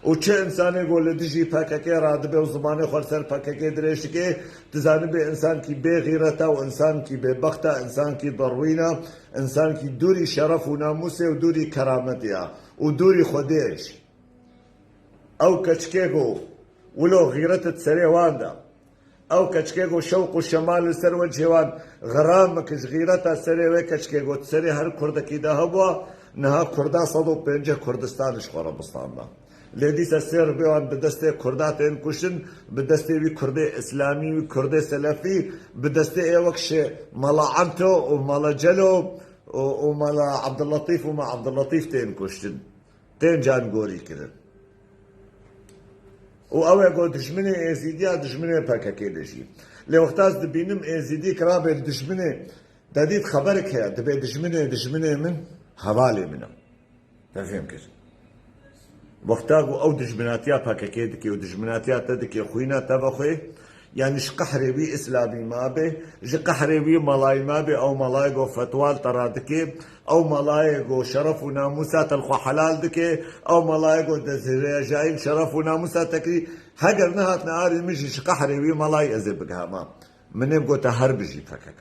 Û çi însanê go li dijî P K K radibe û zimanê xwe li ser P K K dirêj dike, tu zanibê însankî bêxîret e û însankî bêbext e, însankî derwîn e, însankî dûrî şeref û namûsê û dûrî kerametê ye û dûrî Xwedê ye jî. Ew keçikê ku wilo xîret di serê wan de, ew keçikê ku şewq û şemal li ser wecihê wan xiramik ji xîreta serê wê keçikê ku di serê her kurdekî de hebûa, niha kurda sed û pêncî Kurdistan ji xwe re bistanda. Lê dîsa sê ribê wan bi destê kurda tên kuştin, bi destê wî kurdê îslamî, wî kurdê selefî, bi destê ê wek şê Mala Anto û Mala Celo û, û Mala Abdulletîf û Ma Abdulletîf tên kuştin. Tên cangorî kirin. Û ew e ku dijminê Êzîdiya, dijminê P K K de jî. Lê wexta ez dibînim Êzîdî kirabê li dijminê, te dît xeberek heye, dibê dijminê, dijminê min, hevalê min e. Te fêm kir. Wexta ku ew dijminatiya P K K dike û dijminatiya te dike, xwîna te vexwê, yanî ji qehrê wî îslamî mabe, ji qehrê wî malayî mabe, ew malayê ku fetwa li te re dike, ew malayê ku şeref û namûsa te li xwe helal dike, ew malayê ku dezdirêjayî li şeref û namûsa te kirî, heger nehatine arê min jî ji qehrê wî malayî ez ê bigihama. Min ê bigote her bijî P K K.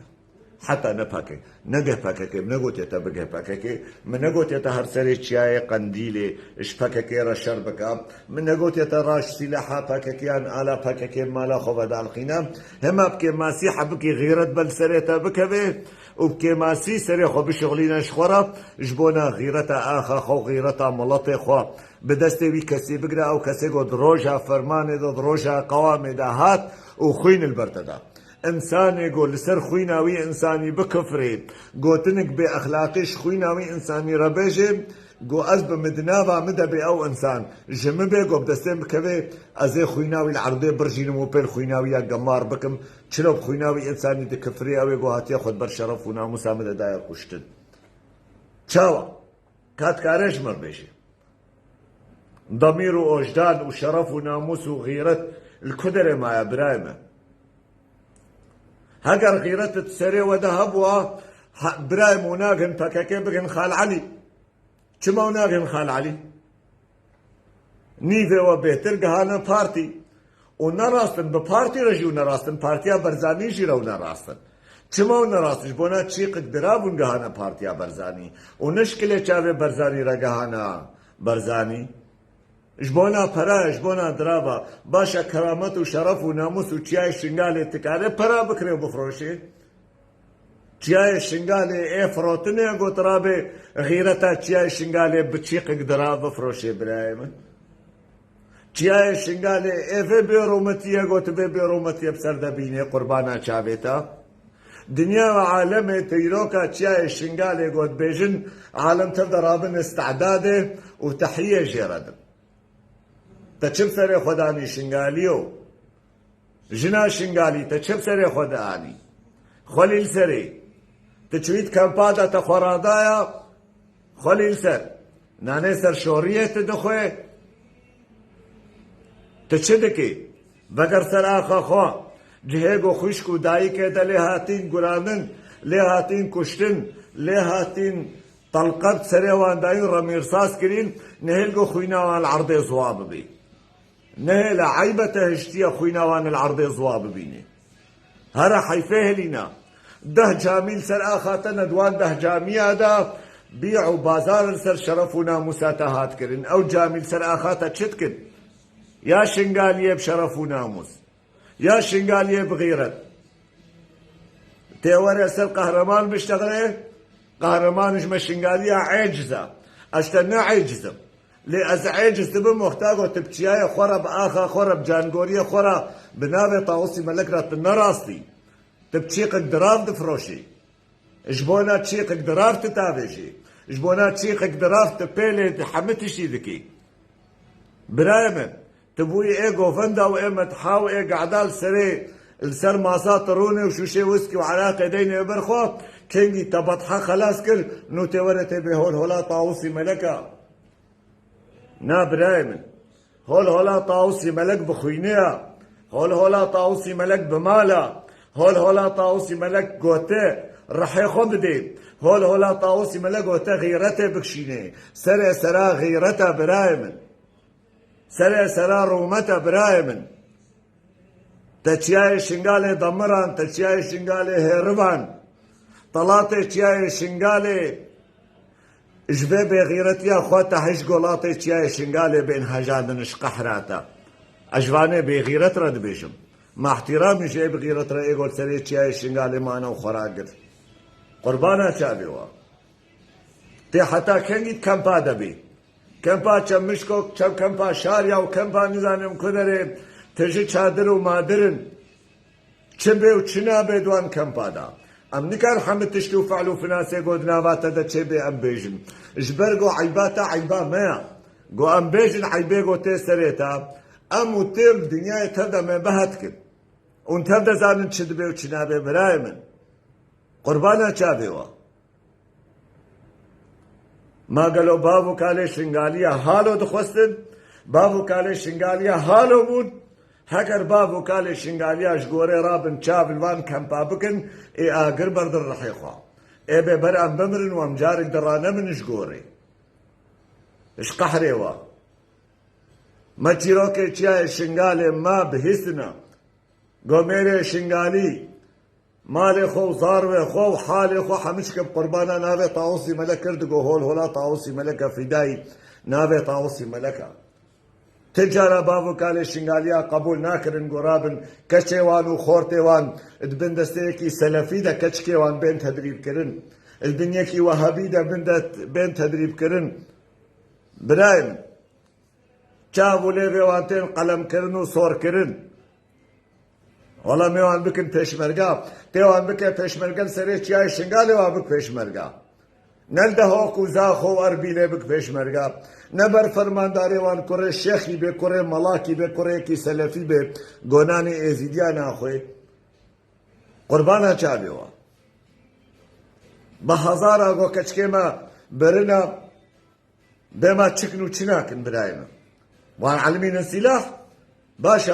Heta ne P K K, ne geh P K K, min negotiye te bigeh P K K, min negotiye te her serê çiyayê Qendîlê ji P K K re şer bike, min negotiye te raş sîleha P K K yan ala P K K mala xwe vedalxîne. Hema bi kêmasî hebikî xîret be li serê te bikeve û bi kêmasî serê xwe bişixulîne ji xwe re, ji bona xîreta axa xwe û xîreta miletê xwe. Bi destê wî kesî bigire, ew kesê ku di roja fermanê de, di roja qewamê de hat û xwîn li ber te da. Însanê ku li ser xwîna wî însanî bikifirê, gotinik bêexlaqî ji xwîna wî însanî re bêje, ku ez bi min di nava min de bê ew însan ji min bê, ku bi destê min bikeve, ez ê xwîna wî li erdê birjînim û pê li xwîna wî ya gemar bikim. Çilo bi xwîna wî însanî dikifirê, ew ê ku hatiye xwe di ber şeref û namûsa min de daye kuştin. Çawa? Ka dikare ji min re bêje. Demîr û ojdan û şeref û namûs û xîret li ku derê maye birayê me? Heger xîret di serê we de hebûa, he-, birayê me û nagin P K K bigin Xal Elî. Çima û nagin Xal Elî? Nîvê we bêhtir gihane partî. Û nerast in, bi partî re jî û nerast in, partiya Barzanî jî re û nerast in. Çima û nerast in? Ji bona çîqik dirav û gihane partiya Barzanî. Û ne ji kilê çavê Barzanî re gihane Barzanî. Ji bona pera, ji bona dirava. Baş e, keramet û şeref û namûs û çiyayê Şingalê dikare pera bikire û bifroşe? Çiyayê Şingalê ê firotinê got rabe xîreta çiyayê Şingalê bi çîqik dira bifroşê birayê min. Çiyayê Şingalê ê vê bêrûmetiyê got vê bêrûmetiyê bi ser de bînê qurbana çavê te. Dinya ve alemê teyroka çiyayê Şingalê got bêjin alem tev de rabin îstidadê û tehiyê jê re din. Te çi bi serê xwe danî Şingaliyo? Jina Şingalî, te çi bi serê xwe dianî? Xwelî li serê. Tu çûyî di kempa de te xwe radaya, xwelî li ser. Nanê serşoriyê tu dixwe. Tu çi dikî? Veger ser axa xwe. Cihê ku xwişk û dayikê de lê hatîn gurandin, lê hatîn kuştin, lê hatîn telqe bi serê wan dayîn, remîrsas kirîn, nihêl ku xwîna wan li erdê ziwa bibî. Nehêle, eyb e te hiştiye xwîna wan li erdê ziwa bibînî. Here heyfê hilîna. Deh camî li ser axa te ne di wan deh camiya de bî û bazar li ser şeref û namûsa te hat kirin. Ew camî li ser axa te çi dikin? Ya Şingaliyê bi şeref û namûs. Ya Şingaliyê bi xîret. Tê were ser qehreman biştexile, qehreman ji me Şingaliya eciz e. Ez te ne eciz im. Lê ez eciz dibim wexta ku tu bi çiyayê xwe re, bi axa xwe re, bi cangoriyê xwe re, bi navê Tawusî Melek re tu nerastî. Tu bi çîqek dirav difroşî. Ji bona çîqek dirar tu tavêjî. Ji bona çîqek dirar tu pêlê hemî tiştî dikî. Birayê min, tu bûyî ê govenda û ê metha û ê gada li serê, li ser masa tu rûnê û şûşê wiskî û eraqê deynê ber xwe, kengî te betha xelas kir, nû tê were tê bê hol hola Tawusî Meleka. Na birayê min. Hol hola Tawusî Melek bi xwînê ya. Hol hola Tawusî Melek bi mal a. Hol hola Tawusî Melek gote, rihê xwe bidê. Hol hola Tawusî Melek gote, xîretê bikşînê. Serê sera xîreta birayê min. Serê sera rûmeta birayê min. Te çiyayê Şingalê demiran, te çiyayê Şingalê hêrivan. Telatê çiyayê Şingalê ji vê bêxîretiya xwe te hişt golatê çiyayê Şingalê bên hejandin ji qehra te. Ez ji vanê bêxîret re dibêjim. Ma ihtiramî ji ê bixîret re ê gol serê çiyayê Şingalê mane û xwe ragir. Qurbana çavê we. Tê heta kengî kempa de bî? Kempa Çemişko, çem kempa Şarya û kempa nizanim ku derê tiji çadir û madir in. Çi bê û çi nabe di wan kempa de? Em nikar hemî tişt û fe'l û finasê go di nava te de çêbê em bêjin. Ji ber go eyba te eyba me ya. Go em bêjin eybê go tê serê te. Em û tê li dinyayê tev de me behet kin. Hûn tev de zanin çi dibe û çi nabe birayê min. Qurbana çavê we. Ma gelo bav û kalê Şingaliya halo dixwestin? Bav û kalê Şingaliya halo bûn? Heger bav û kalê Şingaliya ji gorê rabin çav li van kempa bikin, ê agir berdin rihê xwe. Ê bê ber em bimirin û em carek diranemin ji gorê. Ji qehrê we. Me çîrokê çiyayê Şingalê ma bihîstina. Gomêrê Şingalî. Malê xwe û zarvê xwe û halê xwe hemî çike bi qurbana navê Tawusî Melek kir, digo hol hola Tawusî Melek e, fîdayî navê Tawusî Melek e. Ti cara bav û kalê Şingaliya qebûl nakirin ku rabin keçê wan û xortê wan di bin desteyekî selefî de keçikê wan bên tedrîbkirin. Di bin yekî wehebî de bin de, bên tedrîbkirin. Birayê min. Çav û lêvê wan tên qelemkirin û sorkirin. Wela me wan bikin pêşmerga. Tê wan bike pêşmerge li serê çiyayê Şingalê wan bik pêşmerga. Ne li Dehok û Zaxo û Erbîlê bik pêşmerga. Ne ber fermandarê wan kurê şêxî bê, kurê melakî bê, kurê yekî selefî bê, gonanê êzîdiya naxwê. Qurbana çavê wan. Bi hezara go keçikê me birina. Bêma çikin û çi nakin birayê min? Wan elimînin sîlah? Baş e.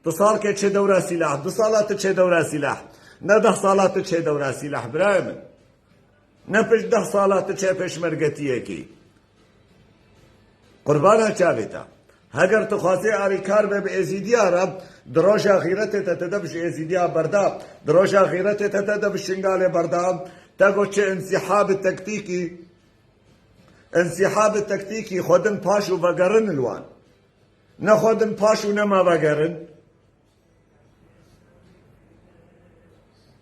Tu salkê çê dewra sîlah, du sala tu çê dewra sîlah. Ne deh sala tu çê dewra sîlah birayê min. Ne pişt deh sala tu çê pêşmergetiyekî. Qurbana çavê te. Heger tu xwazê alîkar be bi êzîdiya re, di roja xîretê te te de bi ji êzîdiya berda, di roja xîretê te te de bi Şingalê berda, te got çi însîhabi tektîkî, Însîhabi tektîkî xwedin paş û vegerin li wan. Ne xwedin paş û nema vegerin.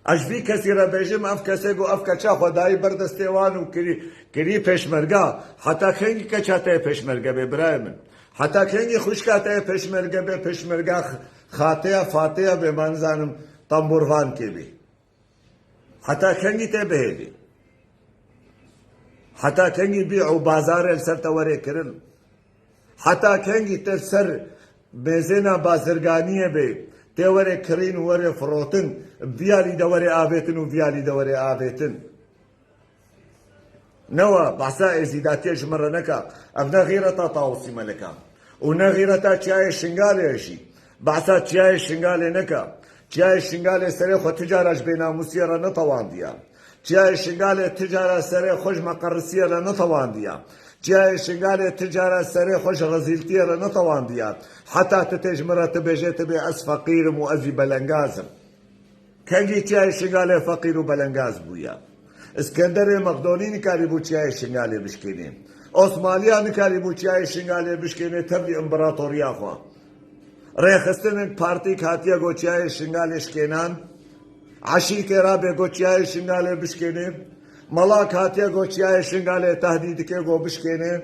Ez ji vî kesî re bêjim, ev kesê ku ev keça xwe dayî ber destê wan û kirî, kirî pêşmerga. Heta kengî keça te yê pêşmerge bê, birayê min? Heta kengî xwişka te yê pêşmerge bê, pêşmerga x-, xateya, fateya bê, ma nizanim, tembûrvankê bê? Heta kengî tê bihêlî? Heta kengî bî û bazarê li ser te were kirin? Heta kengî te ser mêzêna bazirganiyê bê, tê were kirîn û were firotin, viyalî de were avêtin û viyalî de were avêtin? Newa, behsa êzîdatiyê ji min re neke. Ev ne xîreta Tawusî Melek e. Û ne xîreta çiyayê Şingalê ye jî. Behsa çiyayê Şingalê neke. Çiyayê Şingalê serê xwe ti cara ji bênamûsiyê re netewandiye. Çiyayê Şingalê ti cara serê xwe ji meqerisiyê re netewandiye. Çiyayê Şingalê ti cara serê xwe ji rezîltiyê re netewandiye. Heta tu tê ji min re tu bêjê tu bê ez feqîr im û ez jî belengaz im. Kengî çiyayê Şingalê feqîr û belengaz bûye. Îskenderê Mexdonî nikarîbû çiyayê Şingalê bişkênê. Osmaniya nikarîbû çiyayê Şingalê bişkênê tevlî împeratoriya xwe. Rêxistinên partîk hatiye got çiyayê Şingalê şikênan. Eşîkê rabê got çiyayê Şingalê bişkênê. Melak hatiye got çiyayê Şingalê tehdîd dike got bişkênê.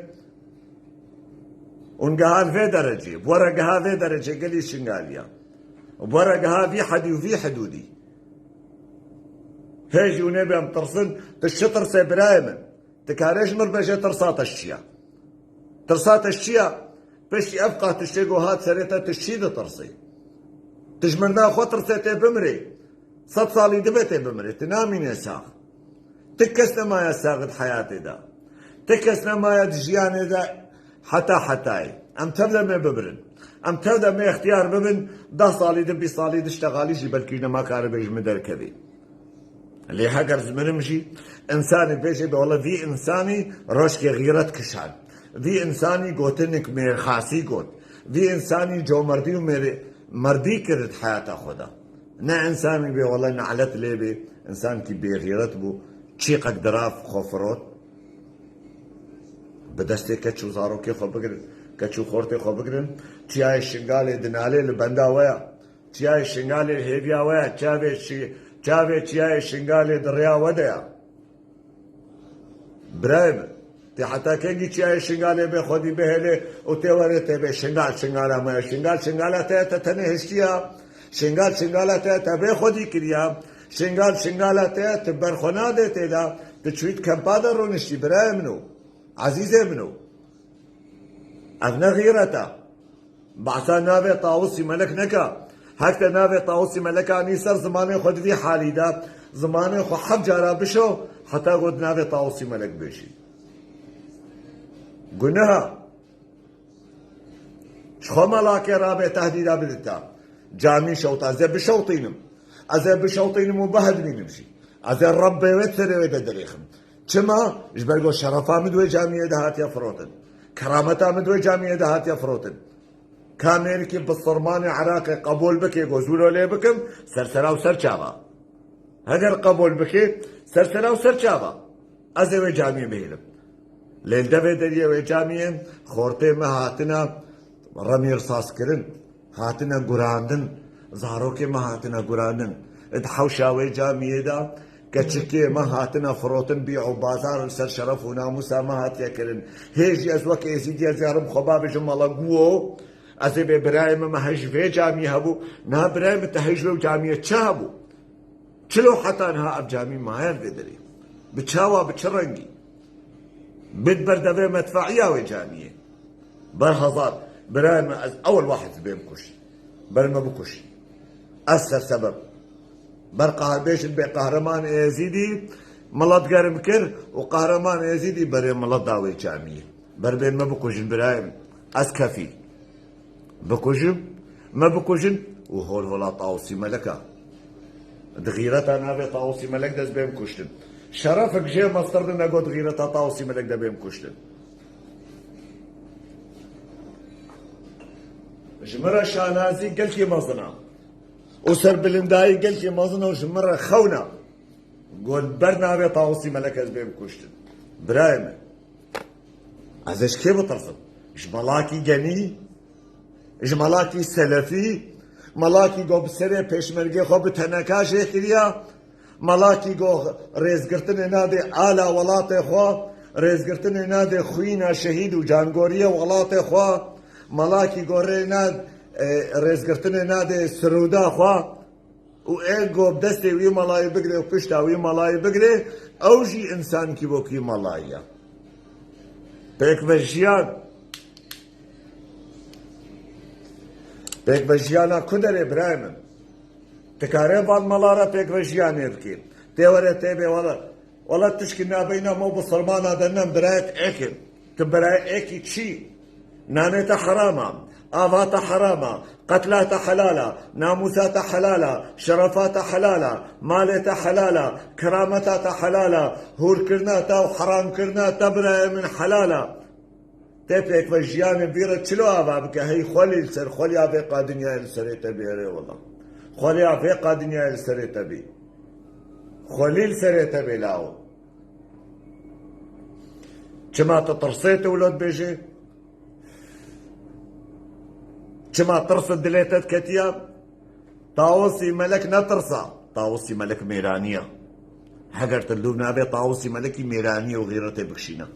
Hûn gihan vê derecê, bi we re giha vê derecê gelî Şingaliya. Bi we re giha vî hedî û vî hidûdî. Hê jî hûn ê bê em tirsin, tu çi tirsê birayê min? Tu karê ji min bêje tirsa te ji çi ya? Tirsa te ji çi ya? Piştî ev qat tiştê ku hat serê te tu ji çi ditirsî? Tu ji mirina xwe tirsê tê bimirê. Sed salî dibe tê bimirê. Tu namîne sax. Ti kes nemaye sax di heyatê de. Ti kes nemaye di jiyanê de heta hetayê. Em tev de me bibirin. Em tev de me extiyar bibin, deh salî di, bîst salî di ştexalî jî belkî ji nema karibê ji min derkevî. Lê heger zimirim jî, insanê bêjê be wele vî insanî roşkê xîret kişand. Vî insanî gotinik mêrxasî got. Vî insanî comerdî û mêrê-, merdî kir di heyata xwe de. Ne insanî bê wele nelet lê bê, insankî bêxîret bû, çîqek dirav xwe firot. Bi destê keç û zarokê xwe bigirin, keç û xortê xwe bigirin. Çiyayê Şingalê dinalê li benda we ya. Çiyayê Şingalê hêviya we ya. Çavê şi-, çavê çiyayê Şingalê di rêya we de ya. Birayê min, tê heta kengî çiyayê Şingalê bê xwedî bihêlê û tê were tê bê Şingal, Şingala me ya. Şingal, Şingala te ya, te tenê hiştiya. Şingal, Şingala te ya, te bê xwedî kiriya. Şingal, Şingala te ya, tu berxwe nadê tê de. Tu çûyî di kempa de rûniştî, birayê min û ezîzê min û. Ev ne xîret e. Behsa navê Tawusî Melek neke. Heke te navê Tawusî Melek anî ser zimanê xwe di vî halî de, zimanê xwe heft cara bişo, heta got navê Tawusî Melek bêjî. Guneha. Ji xwe melakê rabe tehdîda bidita. Camî şewta, ez ê bişewtînim. Ez ê bişewtînim û bihedimînim jî. Ez ê Rebbê wê serê wê de dirêxim. Çima? Ji ber ku şerefa min di wê camiyê de hatiye firotin. Kerameta min di wê camiyê de hatiye firotin. Ka mêrikî bisilmanê Iraqê qebûl bike ku zûlo lê bikim, sersera û serçava. Heger qebûl bike, sersera û serçava. Ez ê wê camiyê bihêlim. Lê li devê deriyê wê camiyê xortê me hatine remîrsas kirin. Hatine gurandin, zarokê me hatine gurandin. Di hewşa wê camiyê de keçikê me hatine firotin, bî û bazar li ser şeref û namûsa me hatiye kirin. Hê jî ez wek Êzîdî ez ê herim xwe bavêjim mala guo, ez ê bê birayê min, me hej vê camiyê hebû. Na birayê min, te hej wê camiyê çi hebû? Çilo heta niha ev camî maye li vê derê? Bi çawa, bi çi rengî? Bid ber devê medfeiya wê camiyê. Ber hezar, birayê min, ez ewil wahid bêm kuşt. Ber me bikuşt. Ez sersebeb. Ber qah-, bêjin bê Qahreman Êzîdî milet germ kir û Qahreman Êzîdî berê milet da wê camiyê. Ber bên me bikujin birayê min. Ez kefîl. Bikujim, me bikujin û hol hola Tawusî Melek a. Di xîreta navê Tawusî Melek de ez bêm kuştin. Şerefek jê mestir ne got xîreta Tawusî Melek de bêm kuştin. Ji min re şanazî gelkî mezin a. Û serbilindayî gelkî mezin a û ji min re xewna. Got ber navê Tawusî Melek ez bêm kuştin. Birayê min. Ez ê ji kê bitirsim? Ji melakî genî? Ji melakî selefî? Melakî ku bi serê pêşmergê xwe bi teneka jê kiriya? Melakî ku rêzgirtinê nade ala welatê xwe, rêzgirtinê nade xwîna şehîd û cangoriyê welatê xwe? Melakî ku rê nade, e, rêzgirtinê nade sirûda xwe? Û ê ku bi destê wî melayê bigire û pişta wî melayê bigire, ew jî însankî wekî melayî ye. Pêkvejiyan. Pêkvejiyana ku derê birayê min? Ti karê van mela re pêkvejiyanê bikê. Tê were tê bê wele. Wela tişkî nabeyna me û bisilmana de nem birayet êk in. Tu birayê êkî çî? Nanê te heram a, ava te heram a, qetla te helal a, namûsa te helal a, şerefa te helal a, malê te helal a, kerameta te helal a, hûrkirina te û heramkirina te birayê min helal a. Tê pêkvejiyanê bîre çilo ava bike, hey xwelî li ser, xweliya vê qadinyayê li serê te bêre wela. Xweliya vê qadinyayê li serê te bî. Xwelî li serê te bê lawo. Çima tu tirsê tu wilo dibêjê? Çima tirs dilê te diketiya? Tawusî Melek ne tirsa. Tawusî Melek mêranî ye. Heger tu li navê Tawusî Melekî mêranî û xîretê bikişîne,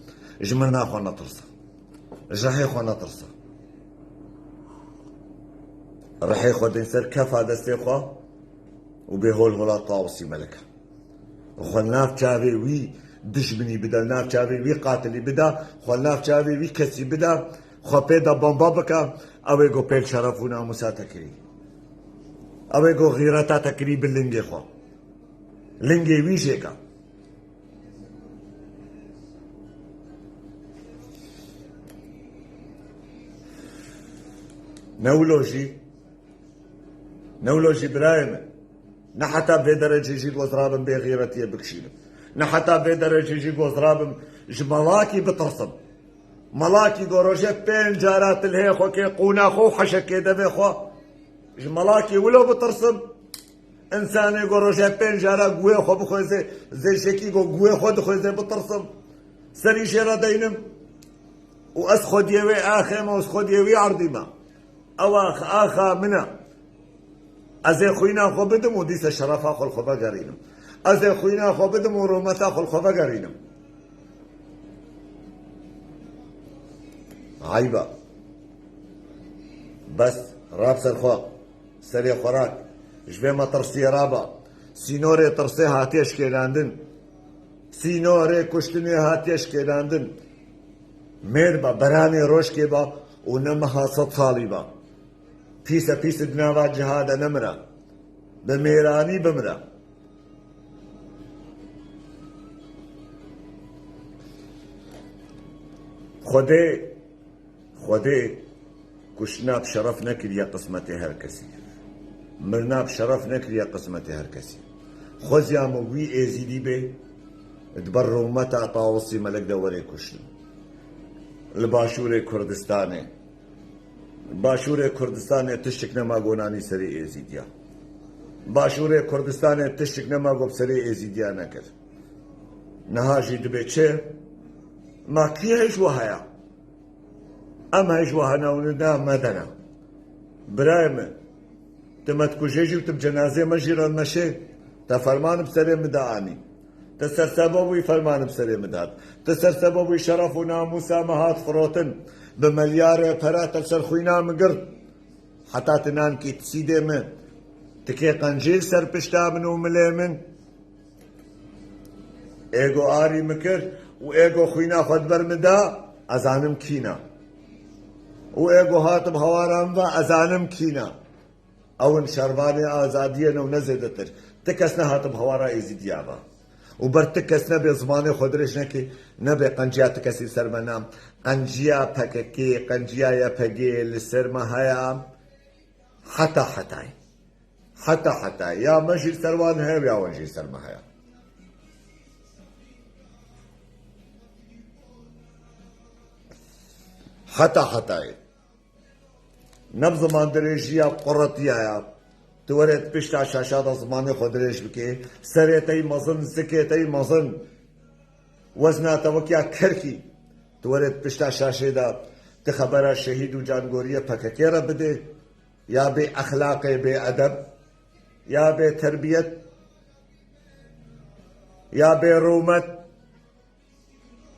ji mirina xwe netirse. Ji rihê xwe netirse. Rihê xwe din ser kefa destê xwe û bê hol hola Tawusî Melek e. Xwe nav çavê wî dijminî bida, nav çavê wî qatilî bida, xwe nav çavê wî kesî bida, xwe pê de bomba bika, ew ê go pêl şeref û namûsa te kirî. Ew ê go xîreta te kirî bi lingê xwe. Lingê wî jêka. Ne wilo jî, ne wilo jî birayê min. Ne heta vê derecê jî goz rabim bê xîretiyê bikişînim. Ne heta vê derecê jî goz rabim ji melakî bitirsim. Melakî go rojê pênc cara tilhê xwe kê qûna xwe û heşekê devê xwe. Ji melakî wilo bitirsim. Însanê go rojê pênc cara guhê xwe bixwêzê, zêşekî go guhê xwe dixwêzê bitirsim. Serî jê re deynim. Û ez xwediyê wê axê me û ez xwediyê wî erdî me. Ew ax-, axa min e. Ez ê xwîna xwe bidim û dîsa şerefa xwe li xwe vegerînim. Ez ê xwîna xwe bidim û rûmeta xwe li xwe vegerînim. Eyb e. Bes, rab ser xwe. Serê xwe rak. Ji vê metirsiyê rabe. Sînorê tirsê hatiye şikêlandin. Sînorê kuştinê hatiye şikêlandin. Mêr be, beranê rojkê be û ne meha sed salî be. Pîse pîse di nava ciha de nemire. Bi mêranî bimire. Xwedê, Xwedê kuştina bi şeref nekiriye qismetê her kesî. Mirina bi şeref nekiriye qismetê her kesî. Xwezîya min wî êzîdî bê, di ber rûmeta Tawusî Melek de were kuştin. Li Başûrê Kurdistanê. Başûrê Kurdistanê tiştik nema go nanî serê êzîdiya. Başûrê Kurdistanê tiştik nema go bi serê êzîdiya nekir. Niha jî dibe çi? Ma kî hej wiha ya? Em hej wiha newna me dene. Birayê min, tu me dikujê jî û tu bi cenazê me jî re meşê, te ferman bi serê min de anî. Ti sersebab bûyî ferman bi serê min de hat. Ti sersebab bûyî şeref û namûsa me hat firotin. Bi melyarê pere te li ser xwîna min girt. Heta ti nankî ti sîdê min. Ti kê qencî li ser pişta min û milê min. Ê go arî min kir û ê go xwîna xwe di ber min da, ez zanim kî ne. Û ê go hatim hawara min ve, ez zanim kî ne. Ew in şervanê azadiyê ne û ne zêdetir. Ti kes nehatim hawara êzîdiya ve. Û ber ti kes nebe zimanê xwe dirêj neke, nebe qenciya ti kesî li ser me na. Qenciya P K K, qenciya Y P G li ser me heye. Heta hetayê. Heta hetayê. Ya me jî li ser wan heye, ya wan jî li ser me heye. Heta hetayê. Ne bi ziman dirêjiya quretiya ya. Tu were di pişta şaşa de zimanê xwe dirêj bike. Serê te yî mezin, zikê te yî mezin. Wezna te wek ya kerkî. Tu were di pişta şaşê de ti xebera şehîd û cangoriyê P K K re bide. Ya bê exlaqê, bê edeb. Ya bê terbiyet. Ya bê rûmet.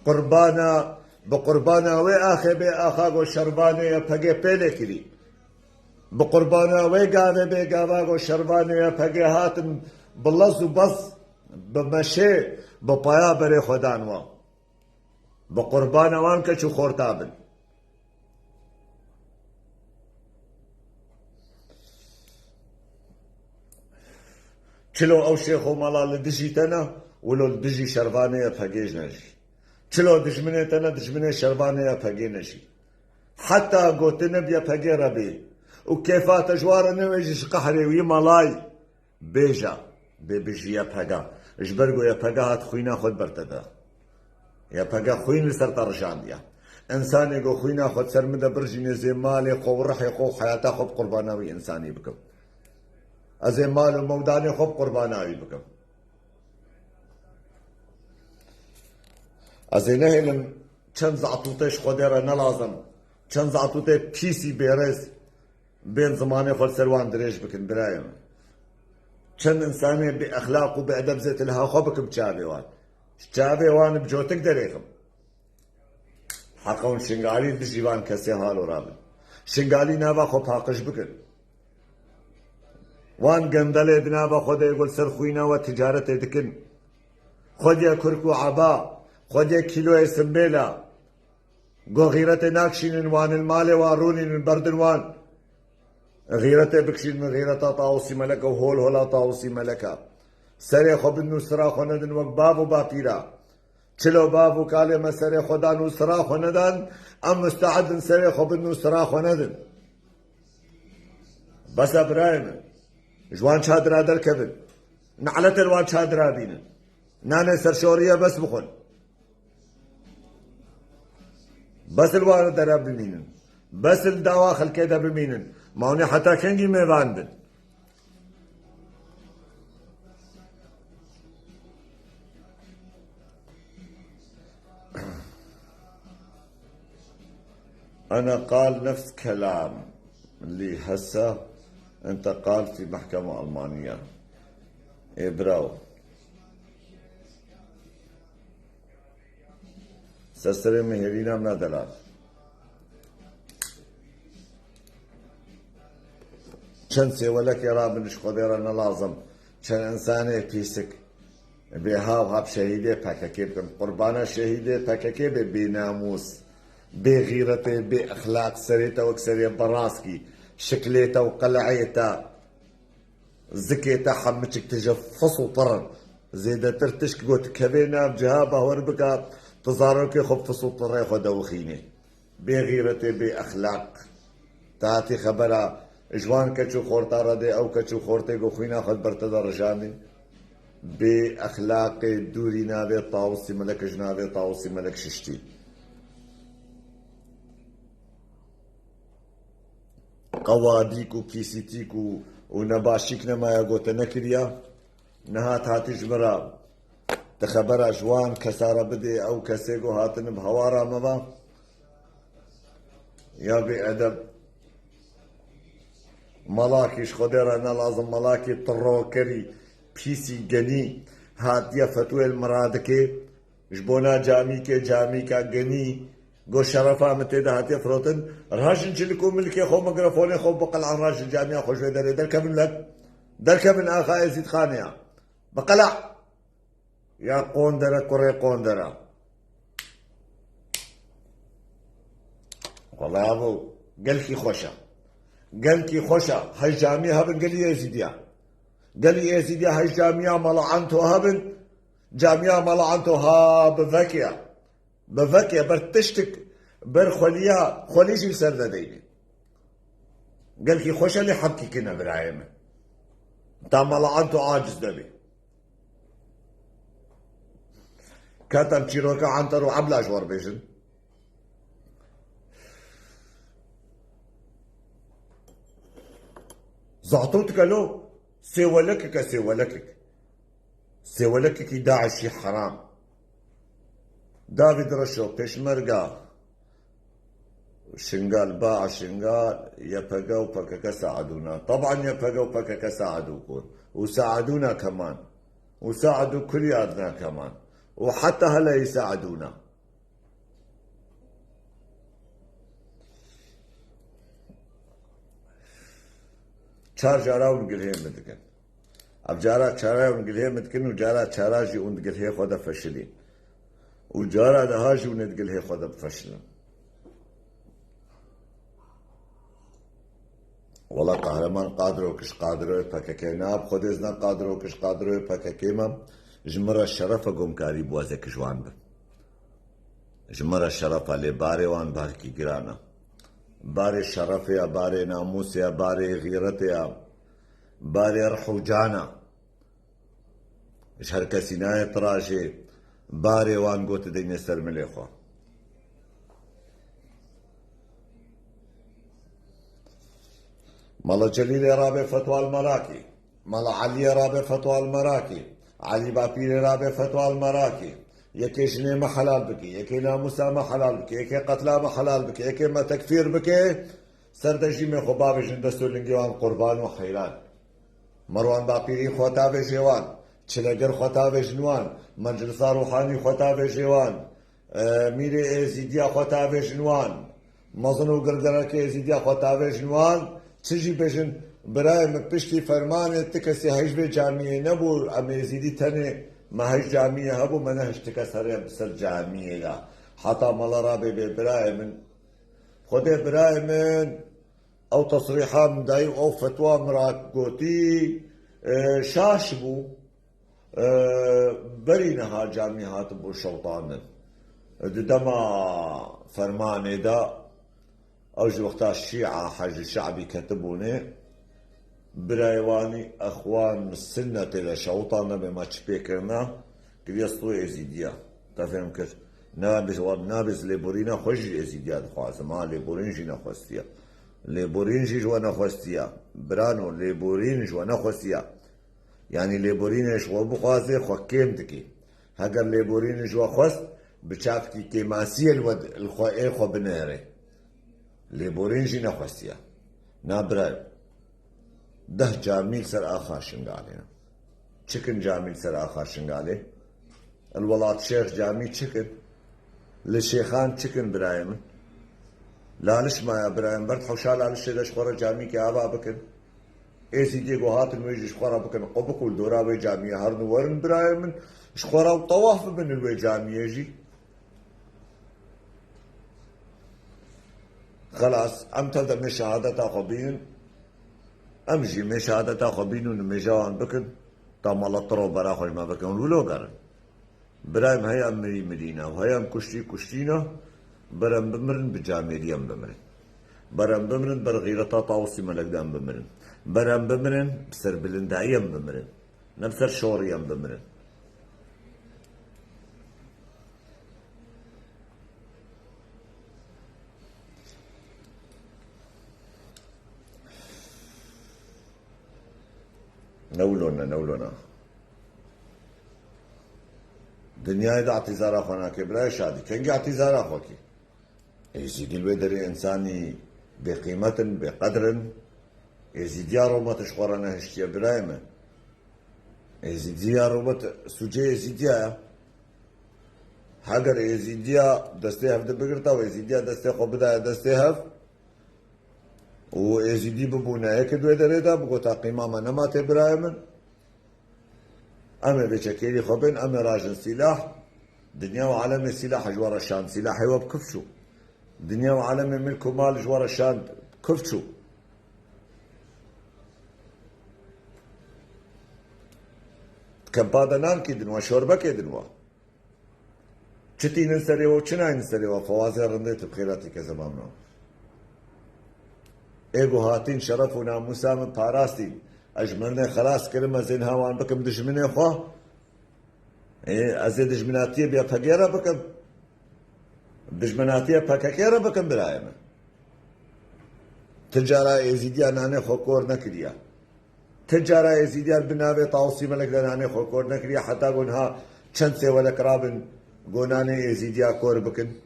Qurbana, bi qurbana wê axê bê axa go şervanê Y P G pêlê kirî. Bi qurbana wê gavê bê gava go şervanê Y P G hatin bi lez û bez, bi meşê, bi paya berê xwe dan wan. Bi qurbana wan keç û xorta bin. Çilo ew şêx û mala li dijî te ne, wilo li dijî şervanê Y P G jî ne jî. Çilo dijminê te ne, dijminê şervanê Y P G ne jî. Heta gotine bi Y P G re bê û kêfa te ji wan re newêjî ji qehrê wî malayî. Bêje, bê bijî Y P G. Ji ber ku Y P G hat xwîna xwe di ber te de. Y P G xwîn li ser te rijandiye. Însanê ku xwîna xwe di ser min de birjîne, ez ê malê xwe û rihê xwe û heyata xwe bi qurbana wî însanî bikim. Ez ê mal û mewdanê xwe bi qurbana wî bikim. Ez ê nehêlim çend zatûtê ji Xwedê re nelazim, çend zatûtê pîsî bêrêz, bên zimanê xwe li ser wan dirêj bikin, birayê min. Çend însanê bi exlaq û bi edeb zêtiliha xwe bikim çavê wan. Ji çavê wan bi cotik derêxim. Heqa hûn Şingalî li dijî van kesê halo rabin. Şingalî nava xwe paqij bikin. Wan gendelê di nava xwe de yê ku li ser xwîna we ticaretê dikin. Xwediye kurk û eba, xwediye kîloyê simbêla. Go xîretê nakşînin wan, li malê wan rûnînin, berdin wan. Xîretê bikşînin, xîreta Tawusî Melek e û hol hola Tawusî Melek e. Serê xwe bidin û sira xwe nedin wek bav û bapîra. Çilo bav û kalê me serê xwe dan û sira xwe nedan, em musteed in serê xwe bidin û sira xwe nedin. Bes e birayê min. Ji wan çadira derkevin. Ne'letê li wan çadira bînin. Nanê serşoriyê bes bixwin. Bes li wan dera bimînin. Bes li dawa xelkê de bimînin. Ma hûn ê heta kengî mêvan bin? أنا قال نفس كلام لي هسه، أنت قال في محكمة ألمانية. إيه، براو. Ser serê min hêvîna min e delal. Çend sêwelekê rabin ji Xwedê re ne lazim. Çend insanê pîsik bê hav hav şehîdê P K K bikin. Qurbana şehîdê P K K bê bênamûs, bê xîretê, bê exlaq, serê te wek serê beraskî, şiklê te û qeleyê te. Zikê te hemiçik tije fis û pir in. Zêdetir tişk got kevê nav ciha bahwer bika, tu zarokê xwe fis û pirê xwe dewixînê. Bê xîretê, bê exlaq. Te hatî xebera ji wan keç û xorta re dê, ew keç û xortê ku xwîna xwe di ber te de rijandî. Bê exlaqê dûrî navê Tawusî Melek, ji navê Tawusî Melek şiştî. Qewadîk û pîsîtîk û, û nebaşîk nemaye gote nekiriya. Niha hatî ji min re di xebera ji wan kesa re bidê, ew kesê ku hatine bi hewara me ve. Ya bêedeb. Malakî ji Xwedê re ne lazim, malakî tirokerî, pîsî genî, hatiye fetwê li min re dike. Ji bona camîkê, camîka genî, go şerefa min tê de hatiye firotin. Rajin çilik û milkê xwe, mikrofonê xwe biqele'in, rajin camiya xwe ji wê derê derkevin lek. Derkevin axa Êzîdxanê ya. Biqele'. Ya qondere, kurê qondere. Wela bo gelkî xweş e. Gelkî xweş e. Hej camî hebin gelî Êzîdiya. Gelî Êzîdiya hej camiya mala Anto hebin. Camiya mala Anto ha bi vekê ye. Bi vekê, ber tiştik, ber xweliya, xwelî jî li ser de deyne. Gelkî xweş e lê hebkî kine birayê min. Ta mala Anto aciz debe. Ka em çîroka Anter û Ebla ji we re bêjin. Zatût kelo, sêwelekek e, sêwelekek. Sêwelekekî DAIŞî heram. Davî Direşo, Pêşmerga, Şingal, BA Şingal, YPG û PKK saidûna. Teban YPG û PKK saidû ku. Û saidûna keman. Û saidu kulî adna keman. Û heta hela yî saidûna. Çar cara hûn gilhê min dikin. Ev cara çara hûn gilhê min dikin û cara çara jî hûn di gilhê xwe de feşilîn. Û cara daha jî hûn ê di gilhê xwe de bifeşilin. Wela Qehreman Qadirokiş Qadiroyê PKK ne, bi Xwedê zina Qadirokiş Qadiroyê PKK me, ji min re şeref e gomkarî bi wezek ji wan bim. Ji min re şeref e, lê barê wan barkî giran e. Barê şerefê ye, barê namûsê ye, barê xîretê ye, barê rih û can e. Ji her kesî nayê tirajê, barê wan got dideyne ser milê xwe. Mala Celîlê rabe fetwa li Merakî. Mala Eliyê rabe fetwa li Merakî. Elî Bapîrê rabe fetwa li Merakî. Yekê jinê me helal bike, yekê namûsa me helal bike, yekê qetla me helal bike, yekê me tekfîr bike, ser de jî me xwe bavêjin dest û lingê wan qurban û heyran. Merwan Baqîrî xwe tavêjê wan, Çileger xwe tavêjin wan, Meclisa Ruhanî xwe tavêjê wan, e, Mîrê Êzîdiya xwe tavêjin wan, mezin û girderekê Êzîdiya xwe tavêjin wan, çi jî bêjin, birayê min piştî fermanê ti kesî hej vê camiyê nebû, em Êzîdî tenê Me heşt camiyê hebû, me nehişt kes here bi ser camiyê de. Heta mala rabê bê birayê min. Xwedê birayê min ew tesrîha min dayî û ew fetwa min ra gotî, e, şaş bû. E, berî niha camî hatibû şewtandin. Di dema fermanê de, ew ji wexta Şîa Hecî Şe'bî ketibûnê, birayê wanî exwan sinne tê de şewtan nebe ma çi pê kirina, kiriye stû êzîdiya. Te fêm kir? Nabê, nabê lêborîna xwe jî êzîdiya dixwazim. Ha, lêborîn jî nexwestiye. Lêborîn jî ji we nexwestiye. Birano, lêborîn ji we nexwestiye. Yanî lêborînê ji we bixwaze, xwe kêm dikî. Heger lêborînê ji we xwest, bi çavkî kêmasiyê li we, li xwe ê xwe binêre. Lêborîn jî nexwestiye. Na birayê. Deh camî li ser axa Şingalê ne. Çikin camî li ser axa Şingalê? Li Welat Şêx camî çikin? Li Şêxan çikin birayê min? Laliş maya birayê min. Ber di hewşa Lalişê de ji xwe re camîkê ava bikin. Êzîdiyê ku hatin wê jî ji xwe re bikin. Qubik û li dora wê camiyê herin û werin birayê min. Ji xwe re û tewaf bibin li wê camiyê jî. Xelas, em tev de mê şehadeta xwe bînin. Em jî mê şehadeta xwe bînin û nimêja wan bikin. Ta mala tiro bera xwe ji me bikin û wilo gerin. Birayê min, heya em mirî mirîne û heya em kuştî kuştîne, ber em bimirin, bi camêrî em bimirin. Ber em bimirin, ber xîreta Tawusî Melek de em bimirin. Ber em bimirin, bi serbilindayî em bimirin. Ne bi ser şorî em bimirin. Ne wilo ne, ne wilo ne. Dinyayê de etîzara xwe nake, birayê Şadî. Kengî etîzara xwe kî? Êzîdî li wê derê însanî bêqîmet in, bêqedir in. Êzîdiya rûmet ji xwe re nehiştiye, birayê min. Êzîdiya rûmet sûcê Êzîdiya ye. Heger Êzîdiya destê hev de bigirta û Êzîdiya destê xwe bidaya destê hev û Êzîdî bibûna yek di wê derê de, bigota qîma me nema tê birayê min. Em ê vê çekêrî xwe bên, em ê rajin sîlah. Dinya û alemê sîlah ji we re şand. Sîlahê we bi kif çû. Dinya û alemê milk û mal ji we re şand. Kif çû. Kempa de nan kî din we, şorbekê din we. Çi tînin serê we û çi naynin serê we, fewazê rindê tu bi xêratî keze mamno. Ê ku hatîn şeref û namûsa min parastîn. Ez ji mirinê xelas kirim, ez ê niha wan bikim dijminê xwe. Ê, ez ê dijminatiyê bi Y P G re bikim. Dijminatiya P K K re bikim birayê min. Ti cara Êzîdiya nanê xwe kor nekiriye. Ti cara Êzîdiya bi navê Tawusî Melek de nanê xwe kor nekiriye. Heta ku niha çend sêwelek rabin ku nanê Êzîdiya kor bikin.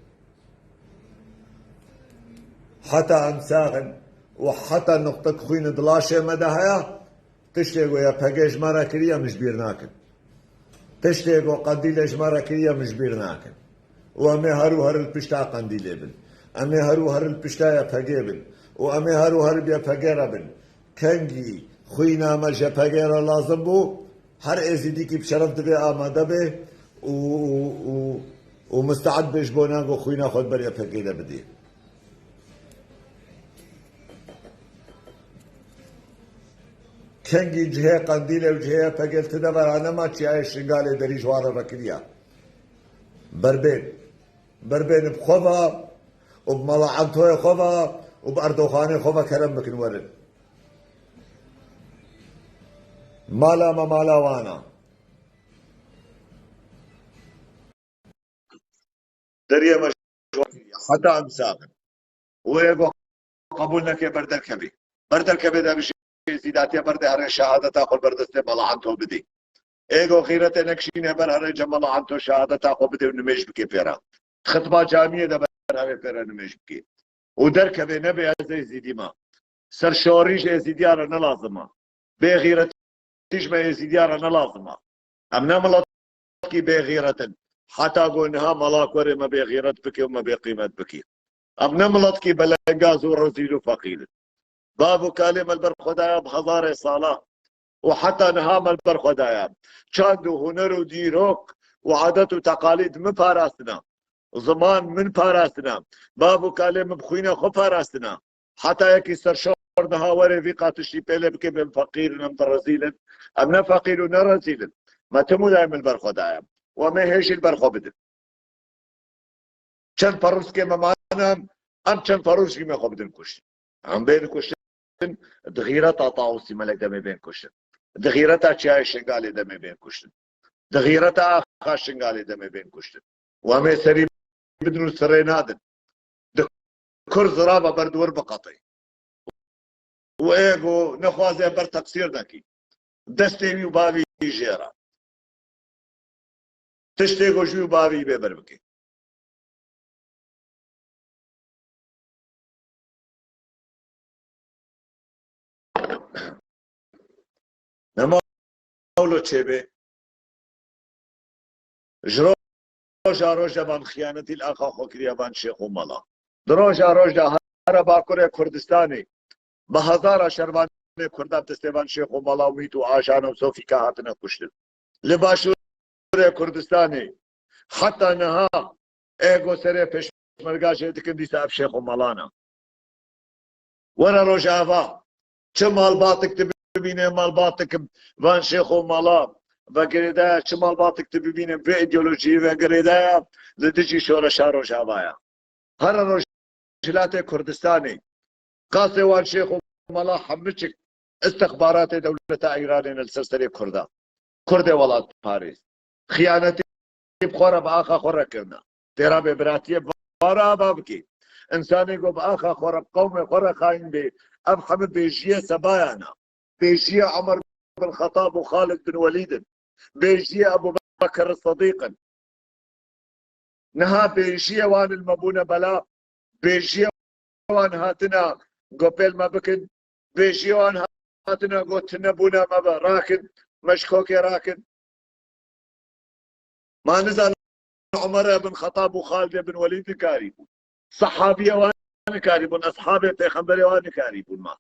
Heta em sax in û heta nuqtek xwîn di laşê me de heye, tiştê ku Y P G ji me re kiriye, em ji bîr nakin. Tiştê ku Qendîlê ji me re kiriye, em ji bîr nakin. Û em ê her û her li pişta Qendîlê bin. Em ê her û her li pişta Y P G bin. Û em ê her û her bi Y P G re bin. Kengî xwîna me ji Y P G re lazim bû, her Êzîdîkî bi şeref divê amade be û, û, û, û misteed be ji bo nan ku xwîna xwe di ber Y P G de bidê. Kengî cihê Qendîlê û cihê Y P G li ti devera nema çiyayê Şingalê derî ji wan re vekiriya. Berbên. Berbên bi xwe ve û bi mala Antoyê xwe ve û bi Erdoxanê xwe ve kerem bikin werin. Mala me mala wan e. Deriyê me ji wan kiriye. Heta em sax in. Û ê ku qebûl neke ber derkevê. Ber derkevê de bijê zîdatiye ber de here şehadeta xwe ber destê mala Anto bidê. Ê ku xîretê nekişîne ber here cem mala Anto şehadeta xwe bidê û nimêj bike pêra. Xitba camiyê de ber here pêra nimêj bike. Û derkevê nebe ez êzîdî me. Serşorî ji êzîdiya re ne lazim e. Bêxîretî ji me êzîdiya re ne lazim e. Em ne miletkî bêxîret in. Heta ku niha mala kurê me bêxîret bike û me bêqîmet bike. Em ne miletkî belengaz û rezîl û feqîr in. Bav û kalê me li ber Xwedaya bi hezarê sala û heta niha me li ber xwe daye. Çand û huner û dîrok û adet û teqalîd min parastina. Ziman min parastina. Bav û kalê min bi xwîna xwe parastina. Heta yekî serşor niha were vî qatiştî pêlê bike, bê em feqîr in, em rezîl in. Em ne feqîr û ne rezîl in. Me tim û dayê min li ber xwe daye. Û em ê hê jî li ber xwe bidin. Çend perûskê me mane, em çend perûskî me xwe bidin kuştin. Em bên kuştin, di xîreta Tawusî Melek de em ê bên kuştin. Di xîreta Çiyayê Şingalê de em ê bên kuştin. Di xîreta Axa Şingalê de em ê bên kuştin. Û em ê serî bidin û sirê nadin. Di kur zirava ber di wir biqetê. Û ê ku nexwaze ber teqsîr nekî. Destê wî û bavî jê re. Tiştê ku ji wî û bavî bê ber bike. Nema wilo çêbê. Ji roja roj de van xiyanetî li axa xwe kiriye van şêx û mala. Di roja roj de here Bakurê Kurdistanê bi hezara şervanê Kurda bi destê van şêx û mala û mît û ajan û sofîka hatine kuştin. Li Başûrê Kurdistanê heta niha ê ku serê pêşmerga jê dikin dîsa ev şêx û malana. Were Rojava, çi malbatik tu bibîne, malbatik van şêx û mala ve girêdaya, çi malbatik tu bibîne vê îdeolojiyê ve girêdaya, li dijî şoreşa Rojava ya. Here Rojhilatê Kurdistanê, qasê wan şêx û mala hemiçik istixbaratê dewleta Îranê ne li ser serê Kurda. Kurdê welatparêz. Xiyanetî bi xwe re, bi axa xwe re kirine. Têra bê biratiyê bi van re ava bikê. Însanê ku bi axa xwe re, bi qewmê xwe re xayîn bê, ev hemû bêjiyê Sebayana. Bêjiyê Emer bin Xetab û Xalid bin Welîd in. Bêjiyê Ebû Bekir Sedîq in. Niha bêjiyê wan li me bûne bela. Bêjiyê wan hatine ku pêl me bikin. Bêjiyê wan hatine ku tune bûne me be. Rakin, me ji kokê rakin. Ma nizanin Umer bin Xetab û Xalid bin Welîd nikarî bûn. Sehabiyê wan nikarî bûn. Eshabê Pêxemberê wan nikarî bûn ma.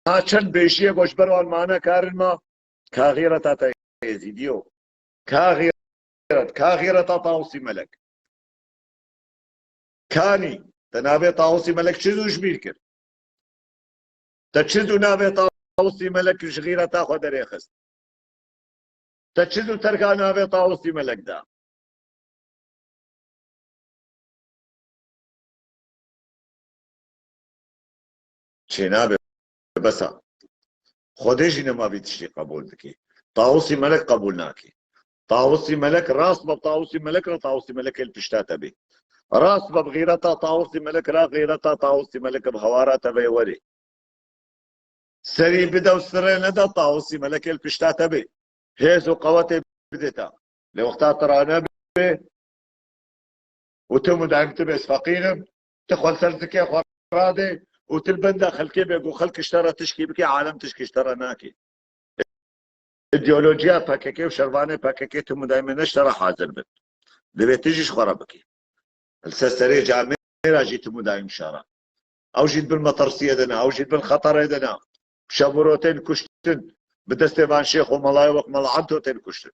Na çend bêjiyê ku ji ber wan mane karin ma. Ka xîreta te Êzîdiyo. Ka xîret, ka xîreta Tawusî Melek. Kanî, te navê Tawusî Melek çi zû ji bîr kir? Te çi zû navê Tawusî Melek ji xîreta xwe derêxist? Te çi zû terka navê Tawusî Melek da? Çênabe, bes e. Xwedê jî nema vî tiştî qebûl dike. Tawusî Melek qebûl nake. Tawusî Melek rast be, Tawusî Melek re, Tawusî Melek ê li pişta te bê. Rast be, bi xîreta Tawusî Melek re, xîreta Tawusî Melek bi hewara te ve werê. Serî bide û sirê nede, Tawusî Melek ê li pişta te bê. Hêz û qewetê bidê te. Lê wexta tu ranebe û tu mudayim tu bê, ez feqîr im, tu xwe li ser zikê xwe radê û tu li benda xelkê bê ku xelk ji te re tişkî bike, alem tişkî ji te re nake. Îdeolojiya P K K û şervanê P K K tim û daîmê ne ji te re hazir bin. Divê tu jî ji xwe re bikî. Li ser serê camê re jî tim û daîm şer e. Ew jî di bin metirsiyê de ne, ew jî di bin xeterê de ne. Şev û roj tên kuştin. Bi destê van şêx û melayê wek Mela Anto tên kuştin.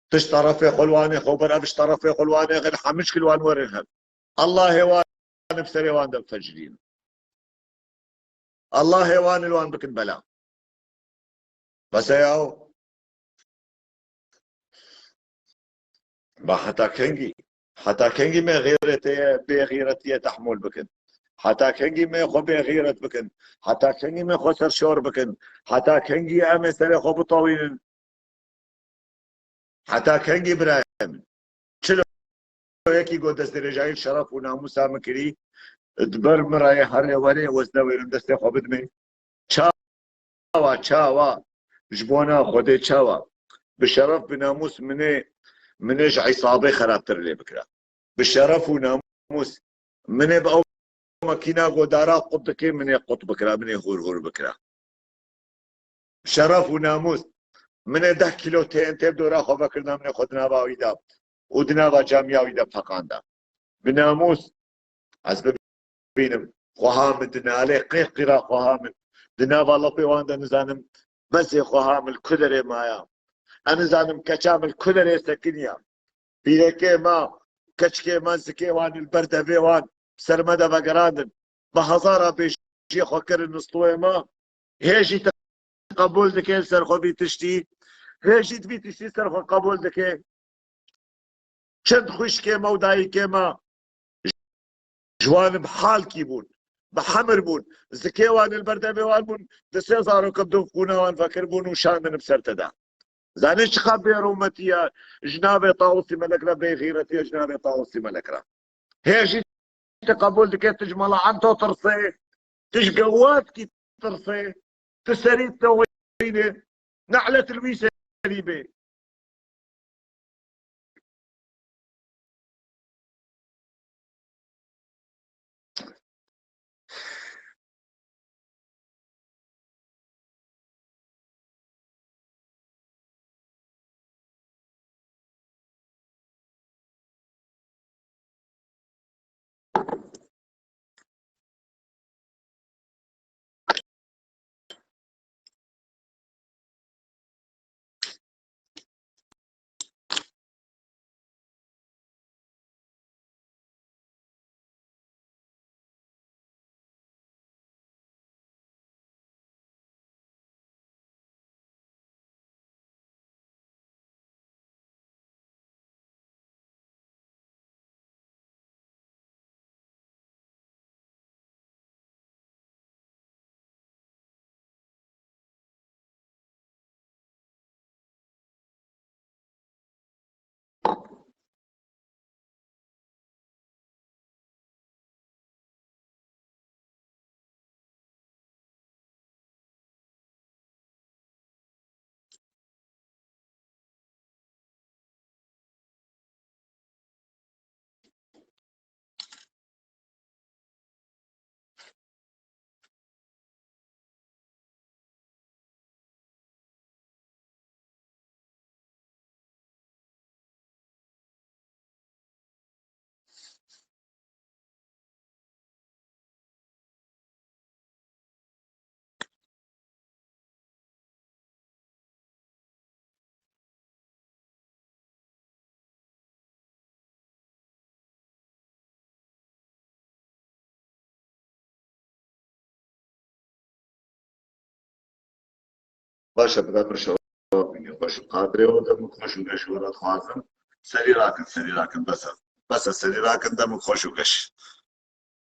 Tu ji terefê xwe li wan ê xwe ber, ev ji terefê xwe li wan ê, hemî şikil wan werin hev. Allah hêwan bi serê wan de bifecirîn. Allah hêwan li wan bikin bela. Bes e yaw. Ba heta kengî? Heta kengî me xêretê, bêxîretiyê tehmûl bikin? Heta kengî me xwe bêxîret bikin? Heta kengî me xwe serşor bikin? Heta kengî em ê serê xwe bitewînin? Heta kengî birayê min? Çilo yekî got destdirêjayî şeref û namûsa min kirî, di ber min re yê herê werê, ez newêrim destê xwe bidimê. Çawa, çawa? Ji bona Xwedê çawa? Bi şeref, bi namûs min ê, min ê ji Îsabê xerabtir lê bikira. Bi şeref û namûs min ê bi ew makîna godara qut dikê, min ê qut bikira, min ê hûr hûr bikira. Şeref û namûs. Min ê deh kîlo T N T bi dora xwe vekirina, min ê xwe di nava wî de û di nava camiya wî de feqanda. Bi namûs, ez bibînim, xweha min dinale, qê qîra xweha min, Di nava lapê wan de nizanim bezê xwe hamil ku derê maya. Ez nizanim keça min ku derê sekiniya. Pîrekê me, keçikê me, zikê wan li ber devê wan ser me de vegerandin. Bi hezara bêjiyê xwe kirin nistûyê me. Hê jî tu qebûl dikê li ser xwe vî tiştî. Hê jî tu vî tiştî ser xwe qebûl dikê. Çend xwişkê me û dayikê me ji wan bi halkî bûn, bi hemir bûn. Zikê wan li ber devê wan bûn. Di sê zarok bi dûv qûna wan vekiribûn û şandin bi ser te de. Zanî çiqa bêrûmetî ye ji navê Tawusî Melek re, bêxîretî ye ji navê Tawusî Melek re. Hê jî tu qebûl dike, tu ji mala Anto tirsê, tu ji gewatkî tirsê, tu serî te wînê, ne'let li wî serî bê. Baş e, bi dema şewa bîne xweş û qadrê û demik xweş û geş we re dixwazim. Serî rakin, serî rakin, bes e. Bes e, serî rakin, demik xweş û geş.